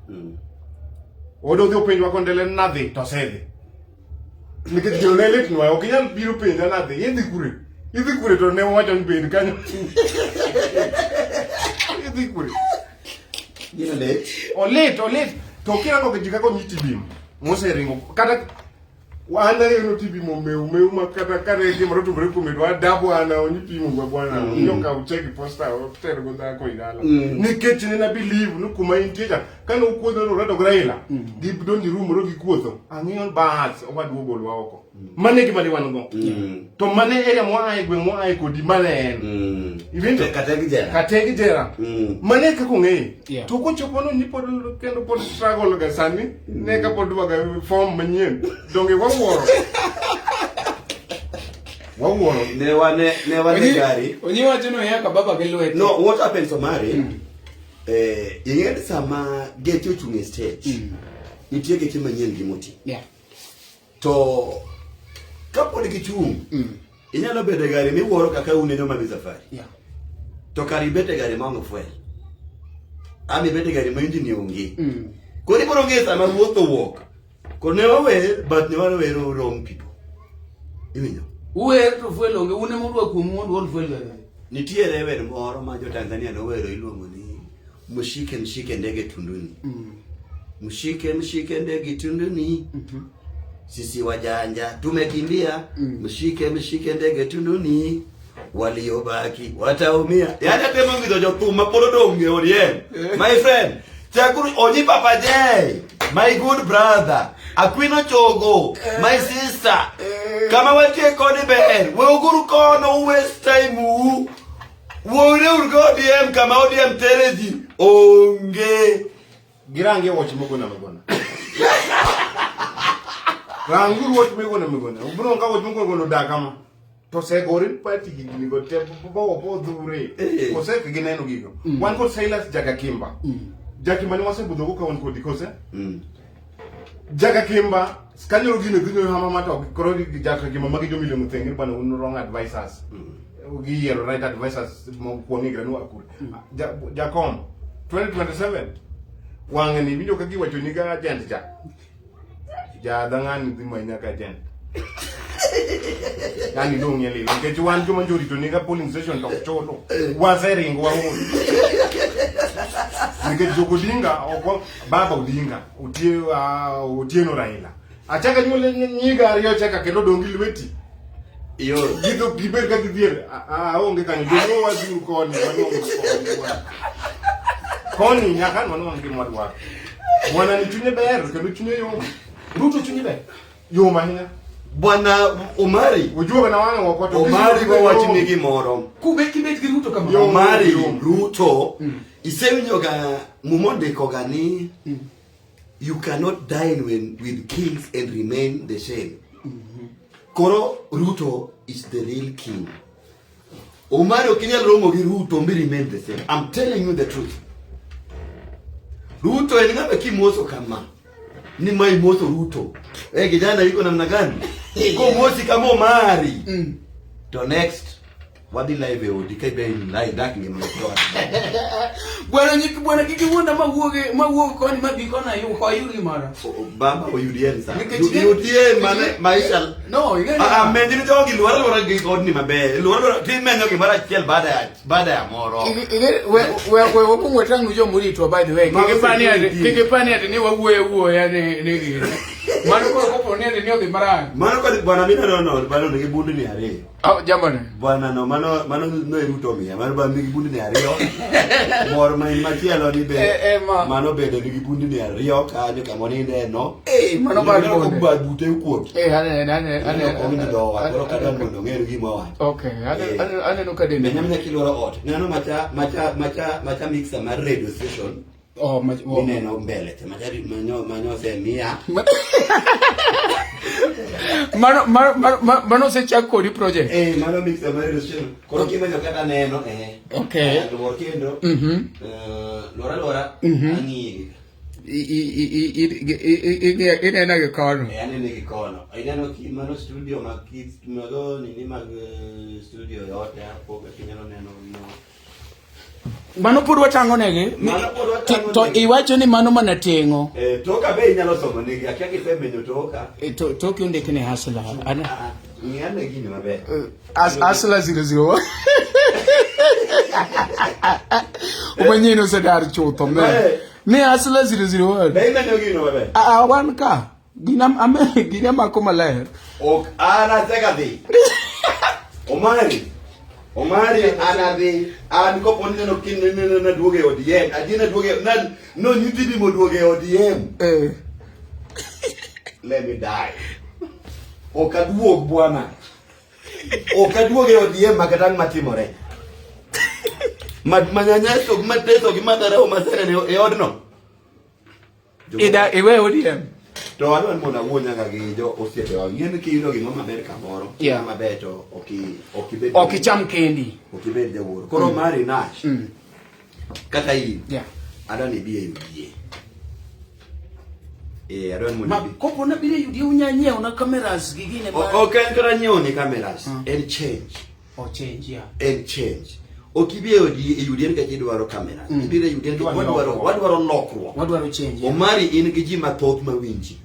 Odo dhi openjwa kondele nadhi to osedhi. Nikech gino ne litnwa, ok inyal biro penja nadhi, idhi kure? Idhi kure to ne wawacho ni bed kanyo. Idhi kure? Gino lit. Olit, olit. To kirango ji kaka onyi tibim, moseringo kata an aneno TV momeu meu ma kata kane gimoro otimore kuome to adabo an onyi pimo gwa bwana nyoka ucheki posta oter go dhako e dala nikech ne na believe ni kuma intie cha kane ukuotho no rado gi Raila gidonjo e room moro gikuotho ang'iyo bas owadwa ogolwa oko mane gima ne wan go to mane area moaye gweng' moaye kodi mane en Iwinjo? Kata gi jela. Kate gi jera. Mane kaka ong'eye. Yeah. To kochopo no ni pod kendo pod struggle ga sani, ne ka pod dwaga form manyien. Donge wawuoro. Wawuoro. Ne wane ne wane gari. Onyi wacho ni oyaka baba gi lwete. No, what happens Omari? Eh, ing'e ni sama geche ochung' e stage, nitie geche manyien gi moti. Yeah. To kapod gichung', inyalo bedo e gari miwuoro kaka uneno madhi safari. Yeah. To kar ibet e gari maonge fuel. Ama ibet e gari ma engine onge. Koro ibiro ng'eyo sama ruoth owuok. Koro ne wawer, but ne wawero wrong people. Iwinjo? Uwer to fuel onge, un ema udwa kuomu mondo uol fuel gari. Nitiere wer moro ma jo-Tanzania nowero iluongo ni mshike mshike ndege tunduni. Mshike mshike ndege tunduni. Sisi wajanja tumekimbia. Mshike mshike ndege tunduni. Waliobaki wataumia. Yaani atemo ngizo jothum ma pod odong' e ODM. My friend, chakuru Onyi Papa J, my good brother. Akwino Chogo, my sister. Kama wantie koni ber, weuguru kono waste time u. Wuoreuru gi ODM kama ODM tere ji onge. Girange wach migona migona. Ranguru wach migona migona. Ubiro ka wach migona migona odak kama. To osegore party gi gini go te bo bo dhure. Eh. Osek gineno gigo. Wan kod Silas Jakakimba. Jakimba ni wasebudho go ka wan kodi kose? Jakakimba kanyoro gino dhi hama ma to koro Jakakimba magi jomilimo thenge bana un wrong advisors. Giyiero right advisors mo kuom igra ni wakure. Jakom 2027 wang'ni winjo ka giwacho ni ga agent cha. Ja dhang'ani dhi manya ka agent. Yani dong' e lilo nikech wan joma njorito ni ga polling station to ok chulo. Waseringo waol. Nikech Joko Odinga ok baba Odinga Otieno Raila. Achaka nyuol nyiga ariyo chaka kendo dong' gi lweti. Ioro. Gidho gibed ka gidhier. Aonge kanyo. Joluo wadhiuru koni. Wanwang'o koni. Koni nyaka wanwang' gima wadwaro. Bwana ni chunye ber kendo chunye yom. Ruto chunye ber. Yom ahinya. Bwana Omari. Ojuoga na wang'e oko to Omari wawach ni gimoro. Kubet kibet gi Ruto kama. Yom. Omari Yom. Ruto isewinjo ga muma ondiko ga ni you cannot dine with kings and remain the same. Koro Ruto is the real king. Omari ok inyal romo gi Ruto mi remain the same. I'm telling you the truth. Ruto en ng'ama kimoso kama ni ma imoso Ruto. Eh, kijana yuko namna gani? Komosi kama Omari. To next wadhi live e odi ka ibe live dak ngima maber. Bwana nyik bwana kik iwuonda mawuog mawuog koni mabi kona yu ko ayud gimoro. Baba oyudien sana. Nikech Yudien mane maisha. No, ing'e ni- Ah, ah, menji ni jogi luor aluora gi odni maber. Luor aluora timenyo gimoro achiel baada ya baada ya moro. We we we wakwongo watang'nu jomoritwa by the way. Mago Kik ipani ati security. kik ipani ati ni wawuoyo awuoya ni ni gini. Mano koro kopo ni ati ni odhi marach. Mano kod bwana mineno no, bwana nigi bundni ariyo. Oh, jamani. Bwana no mano mano no Ruto miya. Mano bwana nigi bundni ariyo. Mor ma machielo ni be. Eh, eh, ma. Mano bende nigi bundni ariyo kanyo kama oninde no. Eh, mano bad Ineno bunde. ka bute okuot. Eh, aneno aneno Aneno aneno. ok dhowa koro kata mondo ong'e gima wacho. Okay, aneno Eh. aneno aneno ka dende. Menya menya kilworo ot. Neno macha macha macha macha mixer mar radio station Oh, ma oh. mineno mbele cha macha manyo manyo osemiya. Mano mano mano mano osechak kodi project. Eh, mano mixer mar radio station. Koro kimenyo kata neno eh. Okay. Luor kendo. Eh, luor aluora. Ang'iyi. I i i i i i inena gi kono. Eh, anene gi kono. Ineno ki mano studio mag kids mago nini mag studio yote hapo kinyalo neno no. Mano pod watang'o negi. Mano pod watang'o To negi. iwacho ni mano mana teng'o. Eh, toka be inyalo somo negi, akia kisemenyo toka. Eh, To toki ondik ni hustler. Ana Ah, ng'i ane gini maber. As hustler 001. Umanyien osedar chutho me. Eh. Ni hustler 001. Be imenyo gino maber? Ah, ah, wan ka. Gina ame gina mako maler. Ok an asekadhi. Omari. Omari an adhi. An kopo ni neno kin neno naduogo e ODM. Adi naduogo e na no nyithindi moduogo e ODM. Eh. Let me die. Ok aduog bwana. Ok aduog e ODM makata ang' matimore. Ma manyanyaso gi mateso gi madharau maseneno e odno. Ida iwe ODM. To adwa ni mondo awuo nyaka gi jo osiepewa. Ing'e ni kiyudo gimoro maber kamoro, Yeah. maber to ok ok ibed Ok icham kendi. ok ibed jawuoro. Koro mari Nash. Kata in. Yeah. Adwa ni ibi e UDA. Eh, adwa ni mondo Ma ibi. kopo na bire UDA unya nyiewo na cameras gi gine ma. Ok en kata nyiewo ni cameras, en change. O change yeah. En change. Ok ibi e UDA e UDA nikech idwaro cameras. Ibiro e UDA nikech Idwaro wadwaro lokruok. wadwaro lokruok. Wadwaro change. Yeah. Omari in gi ji mathoth mawinji.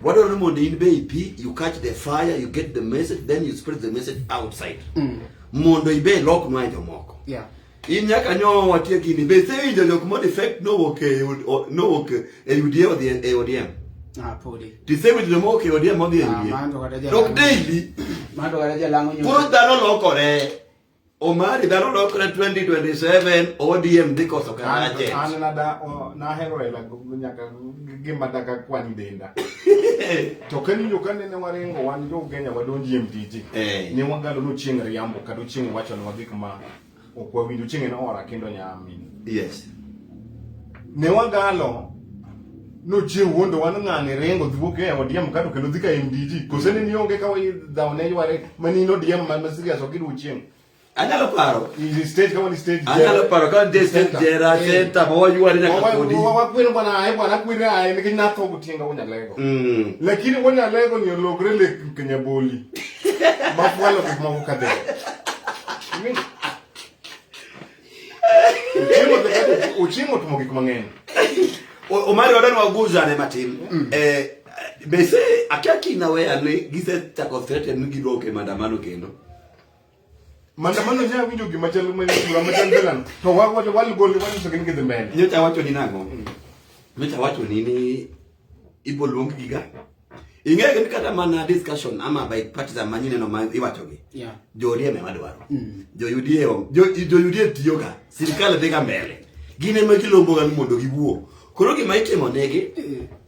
Wadwaro ni mondo in be ibi, you catch the fire, you get the message, then you spread the message outside. Mondo ibe iloknwa e jomoko. Yeah. In nyaka nyo watie gini, be isewinjo jok mo defect nowuok e nowuok e UDA odhi e ODM. Ah, podi. Tisewinjo joma owuok e ODM odhi e Ah, UDA. mano kata Dok jalang'o. daily, Mano kata jalang'o nyo. koro dhano lokore. Omari dhano lokore 2027 ODM dhi koso kata An agent. an nada nahero Raila nyaka gima daka kwany denda. To kaniyo kanene waringo wan jo Kenya wadonji MDG. Eh. Ne wagalo no chieng' riambo kata chieng' wachonwa gik ma ok wawinjo chieng' en ora kendo nyamin. Yes. Ne wagalo no chieng' wuondo wan ng'ani ringo dhi wuok e ODM kato kendo dhi ka MDG. Kose ne nionge ka dhaw ne yware mani in ODM ma serious ok idwa chieng'. Anyalo paro. Is stage kama ni stage. Anyalo paro ka nitie stage jera center ma wayware nyaka podi. Wakwero bwana ae bwana kwere ae nikech natho gotienga Wonyalego. Lakini Wonyalego ni olokre lek Kenyaboli. Mafwalo gik moko kadhe. Iwinjo? Ochieng' odhi kato Ochieng' otimo gik mang'eny. Omari wadwa ni waguzane matin. Eh, bese akia kina weya ni gisechako threaten ni gidwa wuok e maandamano kendo. Maandamano nya winjo gima chal ma sura machal belano. To wa wa walgol wanyiso gin gidhi mbele. Nyocha awacho ni nang'o? Nyocha awacho ni ni ibo luong giga. Ing'eyo ni kata mana discussion ama bipartisan ma nyineno ma iwacho gi. Yeah. Jo ODM ema dwaro. Jo UDA jo, jo UDA tiyo ga. Sirikal dhi ga mbele. Gin ema gilombo ga ni mondo giwuo. Koro gima itimo negi,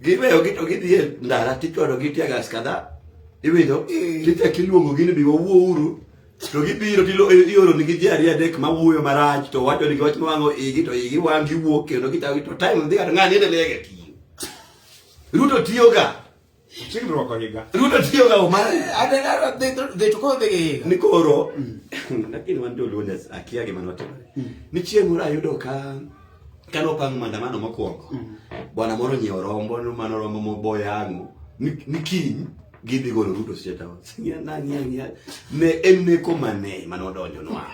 giweyo gi to gidhi e ndara tichwado gi tear gas kadha. Iwinjo? Tichak iluongo gi ni bi wawuouru. To gibiro tilo ioro nigi ji ariyo adek mawuoyo marach to wacho nigi wach mawang'o igi to igi wang' giwuok kendo gichako to time dhi kata ng'ani endelea ga tiyo. Ruto tiyo ga. Ochieng' rwako higa. Ruto tiyo ga Omari. Ade dhi to koro dhi gi higa. Ni koro lakini wan joluo akia gima notimore. Ni chieng' moro ayudo ka kane opang maandamano mokwongo. Bwana moro onyiewo rombo, ni mano rombo moboyang'o. Ni kiny gidhi golo Ruto State House. Ng'iya na ng'iya ng'iya. Ne en neko mane manodonjonwa.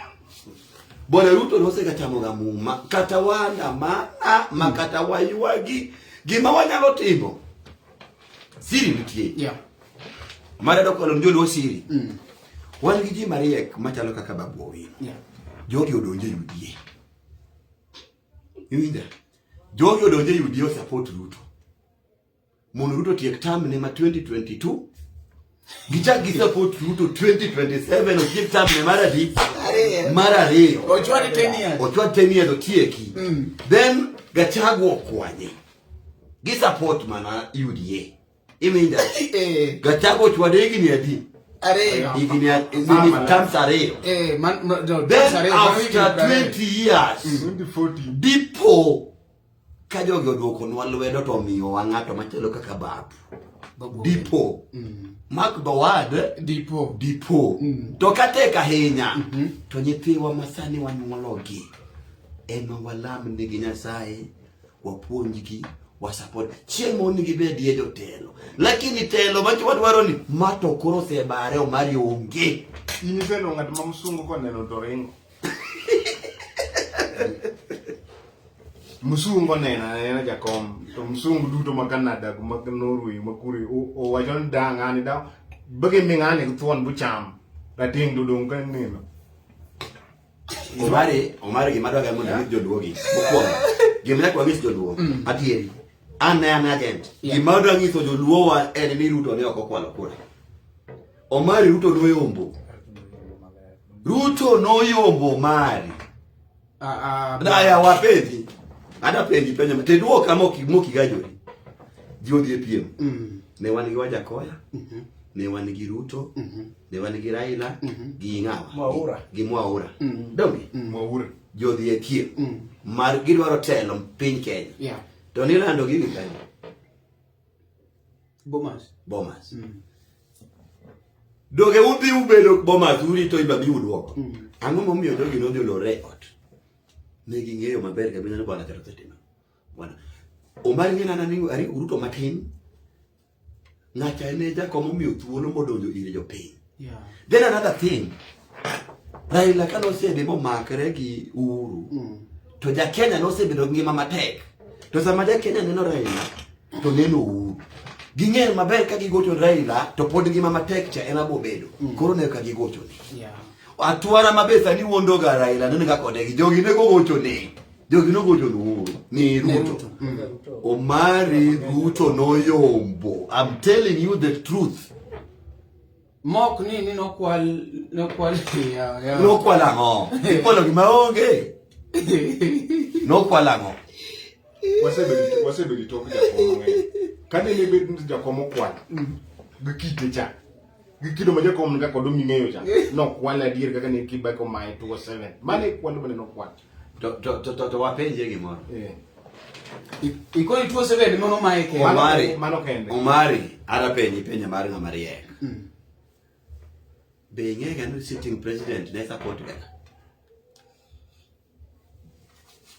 Bwana Ruto nosegachamoga muma kata waandamana ma kata waywagi gima wanyalo timo siri nitie. Yeah. Mara dok kwalo joluo siri. Wan gi ji mariek machalo kaka Babu Owino. Yeah. Jogi odonjo e UDA. Iwinja? Jogi odonjo e UDA support Ruto. Mondo Ruto otiek term ne ma 2022 gichak gi support Ruto 2027 otiek term ne mar adi? Mar ariyo. Ochwad 10 years. Ochwad 10 years otieki. Then Gachagua okwanye. Gi support mana UDA. Iwinja? Eh. Gachagua ochwade higni adi? Ariyo. Higni nini terms ariyo. Eh, man no, no, Then terms ariyo, mano higni after 20. 20 years, 2040. dipo ka jogi oduokonwa lwedo to omiyowa ng'ato machalo kaka Babu. Babu. Dipo. Mark the word. Dipo. Dipo. To katek ahinya, to nyithiwa masani wanyuologi ema walam nigi Nyasaye, wapuonjgi, wasupport. Chieng' moro nigibedie jotelo. Lakini telo ma wadwaro ni ma to koro osebare Omari onge. In iseneno ng'at ma msungu koneno to ringo. Msungu oneno anena jakom to msungu duto ma Canada go ma Norway ma kure owacho ni da ng'ani da bage mi ng'ani gi thuon bucham rateng' to dong' ka neno. Omari, Omari gima dwaga mondo anyis joluo gi. Mokwongo, gima nyaka wanyis joluo, adieri. An ne an agent. Gima adwa nyiso joluo wa en ni Ruto ne ok okwalo kura. Omari Ruto noyombo. Ruto noyombo Omari. Aya wapenji. Ada penji penjo te duoka mokigajori. Ji odhi e piem. Ne wan gi Wajakoya. Ne wan gi Ruto. Ne wan gi Raila. Gi ng'awa. Mwaura. Gi Mwaura. Donge? Mwaura. Ji odhi e piem. Mar gidwaro telo piny Kenya. Yeah. To nilando gigi kanyo. Bomas. Bomas. Doge udhi ubedo Bomas urito iba biu duoko. Ang'o momiyo jogi nodhi olore e ot? Ne ging'eyo maber kabisa ni bwana chalo setimo. Bwana. Omar ng'e nana ni ari Ruto matin. Ng'acha ne jakom omiyo thuolo modonjo ir jopiny. Yeah. Then another thing. Raila ka nosedhi momakre gi Uhuru. To ja Kenya nosebedo gi ngima matek. To sama ja Kenya neno Raila to neno Uhuru. Ging'eyo maber ka gigocho Raila to pod ngima matek cha ema bobedo. Koro ne ka gigocho ni. Yeah. Atwara maber sani wuondoga Raila neno ka kode gi jogi ne gogocho ni. Jogi nogocho ni Uhuru ni Ruto. Omari Ruto noyombo. I'm telling you the truth. Mok ni nokwal nokwal yeah, yeah. Nokwalo ang'o? Ikwalo gima onge. Nokwalo ang'o? Wasebedo wasebedo tok jakom mang'eny. Kane ne bed ni jakom okwalo gi kite cha. Gi kido ma jakom ni kod ming'eyo cha. Nokwale adier kaka ne Kibaki omaye 2007. Mane kwalo mane nokwalo. To to to to, to wapenje gimoro. Eh. Ikoni tuo seven mono mae ke. Mano- Omari, mano kende. Omari, ara penji penjo mar ng'ama riek. Be ing'e ga ni sitting president ne support ga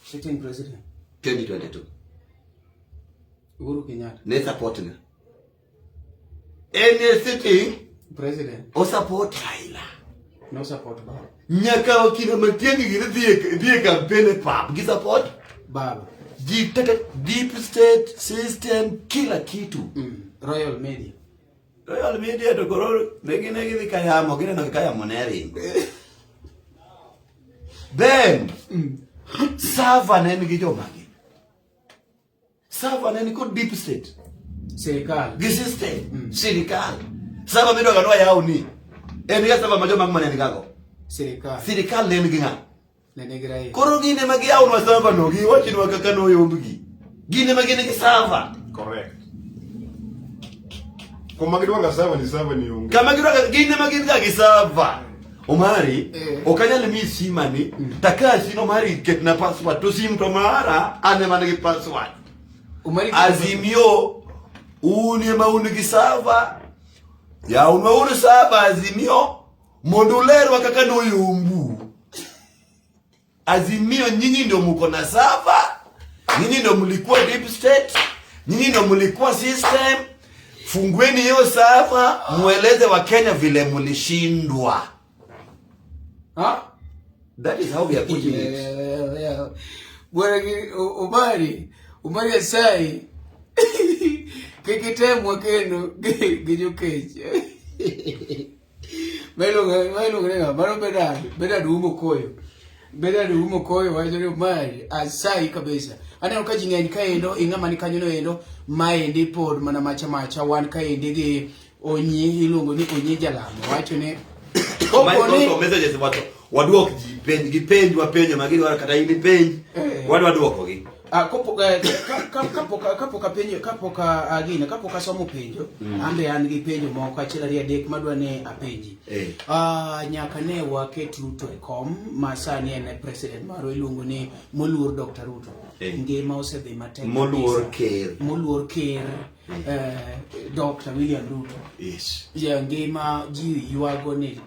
Sitting president 2022 Uhuru Kenyatta. ne support nga. En e sitting President o support Raila. no support baba. Nyaka okina Matiang'i gini dhi e campaign e pap gi support Baba. ji tete deep state system kila kitu. Royal Media. Royal Media to koro ne gine gidhi kayamo gineno gi kayamo ne ringo. Then server ne nigi jomagi. Server ne nikod deep state Sirikal. gi system sirikal. Server midwaga ni wayaw ni en ga server ma joma mane nigago. Sirikal. Sirikal ne nigi ng'a? Ne nigi Raila. Koro gin ema giyawnwa server no giwachnwa kaka noyombgi. Gin ema gin gi server. Correct. Kuma gidwaro server ni server ni onge. Kama gidwaga gin ema gin ga gi server. Omari, Eh. ok anyal miyi sima ni, takasi no Omari ketna password to sim to mara an ema nigi password. Umari Azimio un ema un gi server. Yawnwa uru server Azimio mondo ulerwa kaka noyombu. Azimio, nyinyi ndio mko na server, nyinyi ndio mlikuwa deep state, nyinyi ndio mlikuwa system. Fungueni hiyo server, mueleze Wakenya vile mlishindwa. Ha? That is how we are putting it. Yeah. Bwana Umari, Umari Asai. Kik itemwa kendo gi jokech. Mailuongo ni ng'a? Mano Bernard, Bernard Umo Koyo. Bernard Umo Koyo wacho ni Umari Asai kabisa. Aneno ka ji ng'eny kaendo, ing'ama ni kanyo noendo, maendi pod mana macha macha wan kaendi gi Onyi iluongo ni Onyi Jalamo wacho ni Omari also messages wacho waduok ji penj gi penj wapenjo ma gidwaro kata in ipenj Eh. wadwa duokogi. Ah, kopo eh, ka- kapok apenjo kapok gine kapok asomo penjo an be an gi penjo moko achiel ariyo adek madwa ni apenji. Eh. Nyaka ne waket Ruto e kom ma sani en e president marwa iluongo ni moluor Dr. Ruto. Eh. Ngima osedhi matek Moluor kabisa. ker. Moluor ker Dr. William Ruto. Yes. Ja ngima ji ywago ni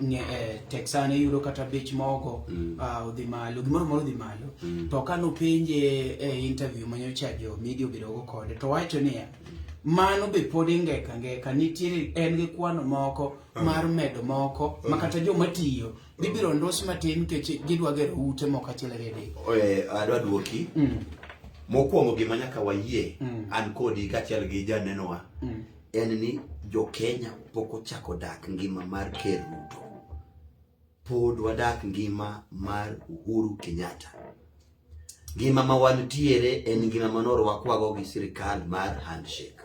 tek sana iyudo kata bech mogo odhi malo gimoro moro odhi malo to kanopenje e interview manyocha jo media obedogo kode to wacho niya mano be pod ingeka ngeka nitiere en gi kwano moko mar medo moko ma kata joma tiyo gibiro ndos matin nikech gidwa gero ute moko achiel ariyo adek. Adwa duoki. Mokwongo gima nyaka wayie an kodi kaachiel gi janenowa en ni jo-Kenya pok ochako dak ngima mar Ker Ruto. Pod wadak ngima mar Uhuru Kenyatta. Ngima ma wantiere en ngima manorwakwago gi sirikal mar handshake.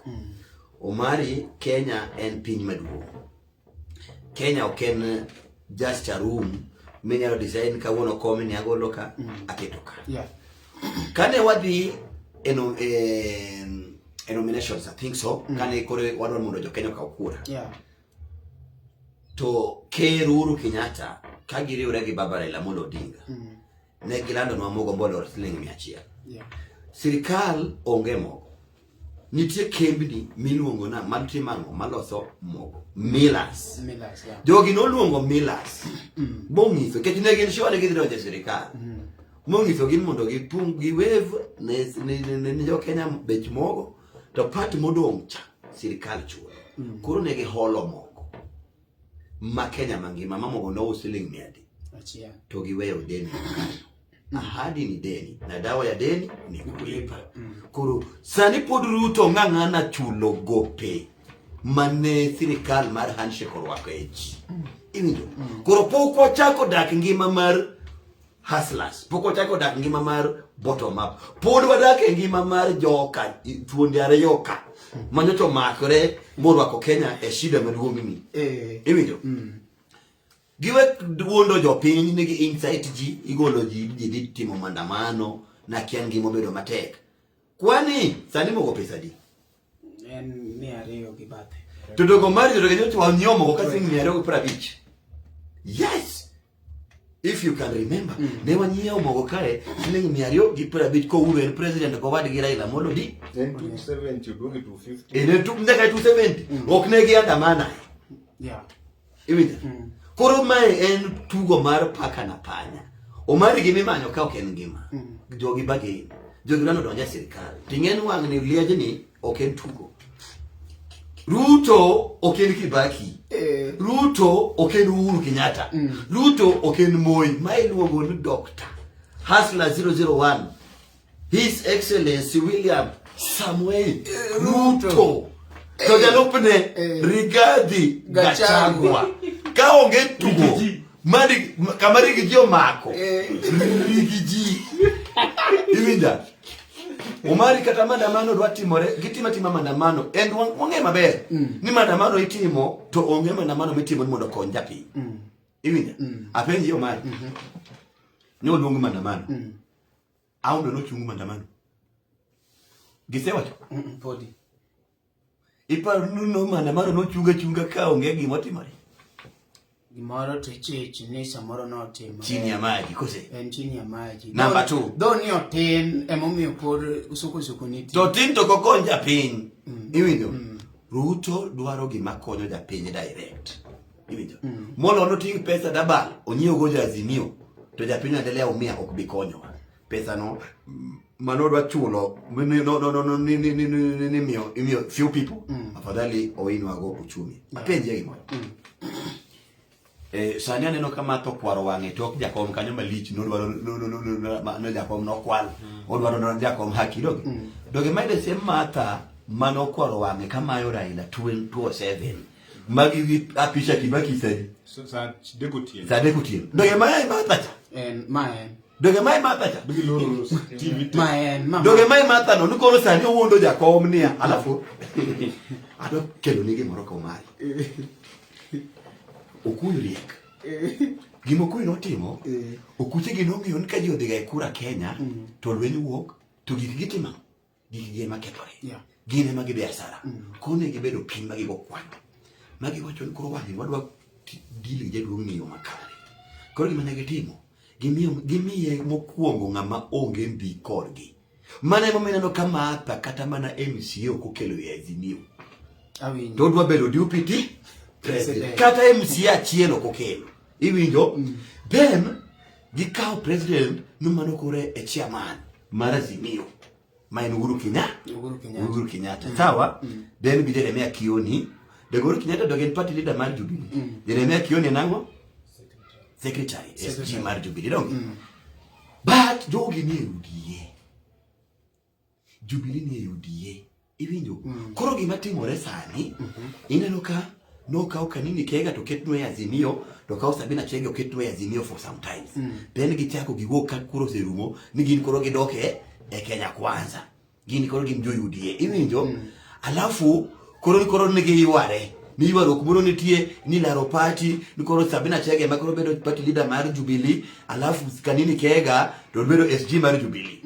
Omari, Kenya en piny maduong'. Kenya ok en just a room minyalo design kawuono kom ni agolo ka aketo ka. Kane wadhi e, no, e, e nominations, I think so, kane koro wadwaro mondo jo Kenya okaw kura. To Ker Uhuru Kenyatta ka giriwre gi Baba Raila Amolo Odinga ne gilandonwa mogo molor siling 100. Sirikal onge mogo. Nitie kembni miluongo na matimo ang'o maloso mogo. Millers. Millers, yeah. Jogi noluongo millers. Monyiso nikech ne gin sure ni gidhi donjo e sirikal. Monyiso gin mondo gipung giwave ne, ne, ne, ne jo Kenya bech mogo to part modong' cha sirikal chulo. Koro ne giholo mogo ma Kenya mangima ma mogo nous siling 100 Achiel. to giweyo deni kanyo. Ahadi ni deni na dawa ya deni ni kulipa. Koro sani pod Ruto ng'ang'ana chulo gope mane sirikal mar handshake orwako e ji. Iwinjo? Koro pok wachako dak ngima mar hustlers, pok wachako dak ngima mar bottom up. Pod wadak e ngima mar joka, thuonde ariyo ka manyocha omakore morwako Kenya e shida maduong' ni. Iwinjo? Giwe wuondo jopiny ni gi incite ji, igolo ji, ji dhi timo maandamano na kia ngima obedo matek. Kwani sani mogo pesa di? En 200 gi bathe. To dogo mar jodogo nyocha wanyiewo mogo ka siling 250. Yes. If you can remember, ne wanyiewo mogo kae siling 250 kouru en president kowadgi Raila Amolo Odinga. En 270 oduogo e 250. En nyaka 270. Ok ne giandamana. Iwinjo? Koro mae en tugo mar paka na panya. Omari gima imanyo ka ok en ngima. Jogi bargain. Jogi dwaro donjo e sirikal. Ting'en wang' ni liejni ok en tugo. Ruto ok en Kibaki. Ruto ok en Uhuru Kenyatta. Ruto ok en Moi. Ma iluongo ni Doctor Hustler 001. His Excellency William Samuel Ruto. To jalupne Rigathi Gachagua. Ka onge tugo, mari kama Riggy G omako. Riggy G. Iwinja? Omari kata maandamano dwa timore, gitimo atima maandamano. En wang'e maber ni maandamano itimo to onge maandamano mitimo ni mondo okony japiny. Iwinja? Apenji Omari. Ne oluong maandamano. Aundo nochung maandamano. Gisewacho? Podi. Iparo ni no maandamano nochung achunga ka onge gima otimore? Gimoro to ichich ni samoro notimore. Chini ya maji kose? En chini ya maji. Number 2. Dho ni otin emomiyo pod suko suko nitie. To tin to kokony japiny. Iwinjo? Ruto dwaro gima konyo japiny direct. Iwinjo? Mondo noting' pesa dabal onyiew go jo Azimio to japiny endelea umia ok bi konyowa. Pesa no mano dwa chulo ni imiyo few people afadhali oinwago uchumi. Apenje gimoro. Sani aneno ka Martha okwaro wang'e tok jakom kanyo malich nodwaro no jakom nokwal odwaro no jakom haki doge doge mae the same Martha manokwaro wang'e kamayo Raila 2007 magi gi apisha Kibaki sani Sa 3 otieno. Sa 3 otieno doge mae Martha cha En ma en. Doge mae Martha cha Giloro TV te. Ma en ma. Doge mae Martha no nikoro sani owuondo jakom niya alafu adwa kelo ni gimoro ka Omari. Okuyu riek. Gima Okuyu notimo, okuche gi nong'eyo ni ka ji odhiga e kura Kenya, to lweny wuok, to gik gitimo, gik gi ema kethore. Gin ema gidhi asara. Koro ne gibedo piny ma gigo kwan. Ma giwacho ni koro wang'ni wadwa deal gi jaduong' ni yo makare. Koro gima ne gitimo, gimiye mokwongo ng'ama onge mbi korgi. Mano emomiyo ineno ka Martha kata mana MCA ok okelo e Azimio. Awinjo. To odwa bedo deputy president. Kata MCA achiel ok okelo. Iwinjo? Then gikawo president no mano koro e chairman mar Azimio ma en Uhuru Kenyatta. Uhuru Kenyatta. Uhuru Kenyatta. Sawa? Then gi Jeremiah Kioni. De Uhuru Kenyatta dog en party leader mar Jubilee. Jeremiah Kioni en ang'o? Secretary. SG mar Jubilee. Donge? But jogi ni e UDA. Jubilee ni e UDA. Iwinjo? Koro gima timore sani, ineno ka nokaw Kanini Kega to ketnwa e Azimio, to kaw Sabina Chege oketnwa e Azimio for some times. Then gichako giwuok ka koro oserumo ni gin koro gidok e e Kenya Kwanza. Gin koro gin jo UDA. Iwinjo? Alafu koro koro ne giyware. Ni ywaruok moro nitie ni laro party ni koro Sabina Chege ema koro bedo party leader mar Jubilee, alafu Kanini Kega to bedo SG mar Jubilee.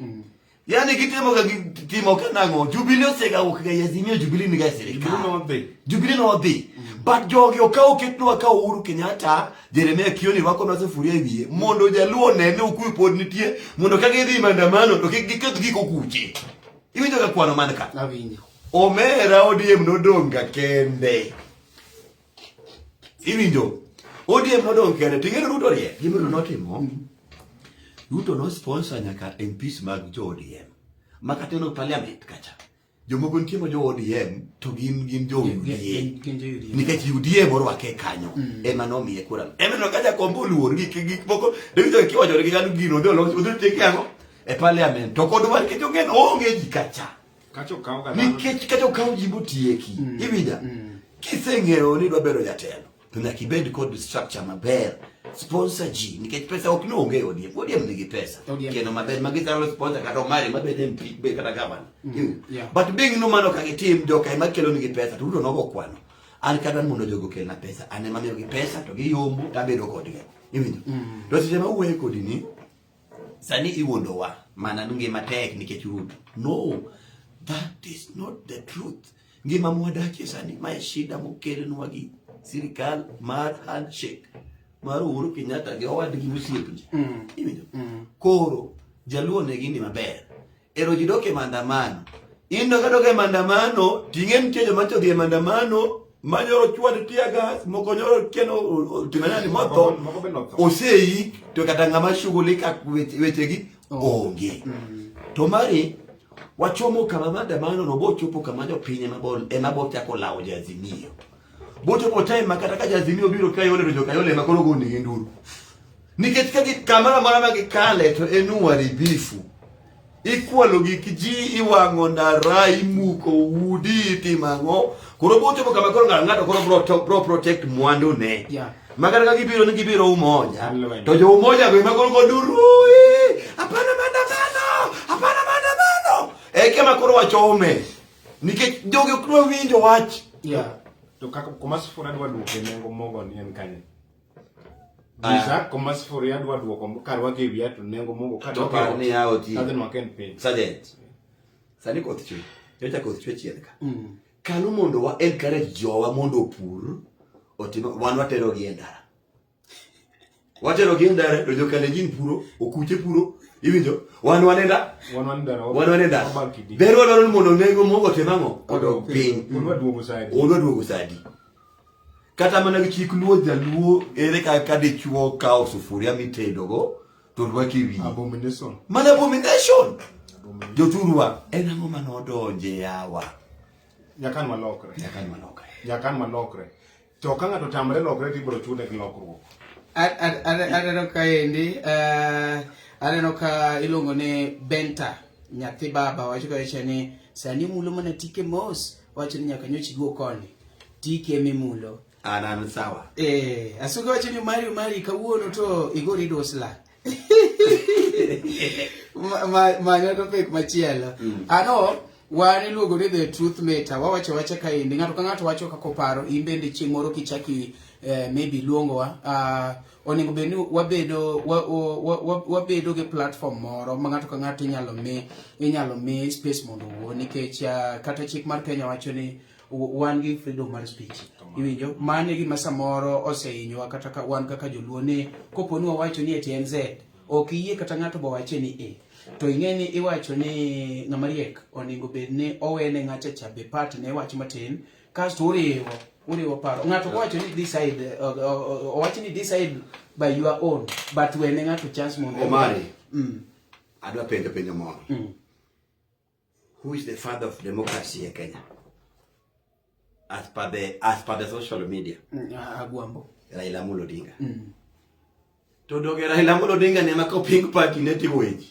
Yani gitimo ka gitimo ka nang'o? Jubilee osega wuok ga e Azimio, Jubilee ni ga e sirikal. Jubilee nodhi. Jubilee nodhi. But jogi okaw oketnwa ka Uhuru Kenyatta, Jeremiah Kioni rwako na sufuria e wiye mondo jaluo one ni okuyu pod nitie mondo ka gidhi maandamano to kik giketh gik okuche. Iwinjo ka kwano man ka? Awinjo. Omera ODM nodong' ga kende. Iwinjo? ODM nodong' kende. To ing'eyo Ruto riek. Gima Ruto notimo, Ruto no sponsor nyaka MPs mag jo ODM. Ma kata ineno parliament kacha. Jomoko nitie ma jo ODM to gin gin jo UDA. Gin jo UDA. Nikech UDA morwake kanyo ema nomiye kura. Ema ineno ka Jakombo oluor gik gik moko. Dawinjo kiwacho negi kanyo gino odhi olos odhi otieki ang'o? E parliament. To kod war nikech ong'e ni oonge ji kacha. Kacha okaw ga dhano. Nikech kata okaw ji motieki. Iwinja? Kiseng'eyo ni idwa bedo jatelo, to nyaka ibed kod structure maber. Sponsor ji nikech pesa ok ni onge e ODM. ODM nigi pesa. ODM. Kendo maber ma ginyalo sponsor kata Omari mabed MP be kata governor. Yeah. But being no mano ka gitim joka ema kelo nigi pesa to Ruto nogo kwano. An kadwa ni mondo jogo okelna pesa, an ema amiyogi pesa to giyombo to abedo kodgi. Iwinjo? To seche ma awuoyo kodi ni sani iwuondowa mana ni ngima tek nikech Ruto. No, that is not the truth. Ngima mwadakie sani mae shida mokelnwa gi sirikal mar handshake mar Uhuru Kenyatta gi owadgi mosiepni. Iwinjo? Koro jaluo ne gini maber. Ero ji dok e maandamano. In dok adok e maandamano, ting'e nitie joma nyocha odhi e maandamano ma nyoro chwad tear gas, moko nyoro kia no otimo nani motho. Moko be notho. Oseik to kata ng'ama shughulika wechegi onge. To mari wachomo kama maandamano no bochopo kama jopiny ema bo ema bo chako lawo jo Azimio. Bochopo time ma kata ka jo Azimio biro Kayole to jo Kayole ema koro gonegi nduru. Nikech ka gi kamoro amora ma gikale to en uharibifu. Ikwalo gik ji, iwang'o ndara, imuko udi, itimo ang'o. Koro bochopo kama koro ng'ato ng'ato koro bro, to, bro protect mwandu ne. Yeah. Ma kata ka gibiro ni gibiro Umoja, Lweny. to jo Umoja go ema koro go nduru, "Ui, hapana maandamano, hapana maandamano." Eka ema koro wachome. Nikech jogi ok dwa winjo wach. Yeah. To kaka kuma sufuria dwa duoke nengo mogo ni en kanye? Aya. Nyisa kuma sufuria dwa duoko karwake e wiya to nengo mogo ka To dok e par ot, ni yawo ti. kadhi nwake en piny. Sergeant, sani koth chwe. Nyocha koth chwe chien ka. Kalo mondo wa encourage jowa mondo opur, otim wan watero gi e ndara. Watero gi e ndara to jo Kalenjin puro, okuche puro, iwinjo? Wan wan e ndara. Wan wan ndara. Wan wan e ndara. Wabal kidi. Ber wadwaro ni mondo nengo mogo otim ang'o? Odog piny. Odwa duogo sadi. Odwa duogo sadi. Kata mana gi chik luo jaluo ere kaka dichuo kawo sufuria mitedogo to rwako e wiye. Abomination. Mana abomination. Jothurwa, en ang'o mane odonje yawa? Nyaka an walokre. Nyaka an walokre. Nyaka an walokre. To ka ng'ato otamre lokre to ibiro chune gi lokruok. Aneno kaendi, aneno ka iluongo ni Benta, nyathi baba, wacho kacha ni sani omulo mana tike mos, wacho ni nyaka nyocha iduog koni. Tike mimulo. An an sawa. Asuga wacho ni Omari, Omari, kawuono to igori dusla. Manyo topic machielo. Ano, wan iluongo ni the truth matter. Wawacho wacha kaendi. Ng'ato ka ng'ato wacho kaka oparo. In bende chieng' moro kichaki maybe luongowa. Onego bed ni wabedo gi platform moro ma ng'ato ka ng'ato inyalo mi space mondo owuo, nikech kata chik mar Kenya wacho ni wan gi freedom mar speech. Iwinjo? Mano e gima samoro osehinyowa kata ka wan kaka joluo ni kopo ni wawacho ni eti en Z, ok iyie kata ng'ato bo wache ni A. To ing'e ni iwacho ni ng'ama riek onego bed ni owene ng'acha cha be part ne wach matin, kasto uriwo paro. Ng'ato kowacho ni decide, owacho ni decide by your own, but wene ng'ato chance mondo Omari, adwa penjo penjo moro. Who is the father of democracy in Kenya? As per the social media. Agwambo. Raila Amolo Odinga. To doge Raila Amolo Odinga ne mako Pink Party ne timo weche.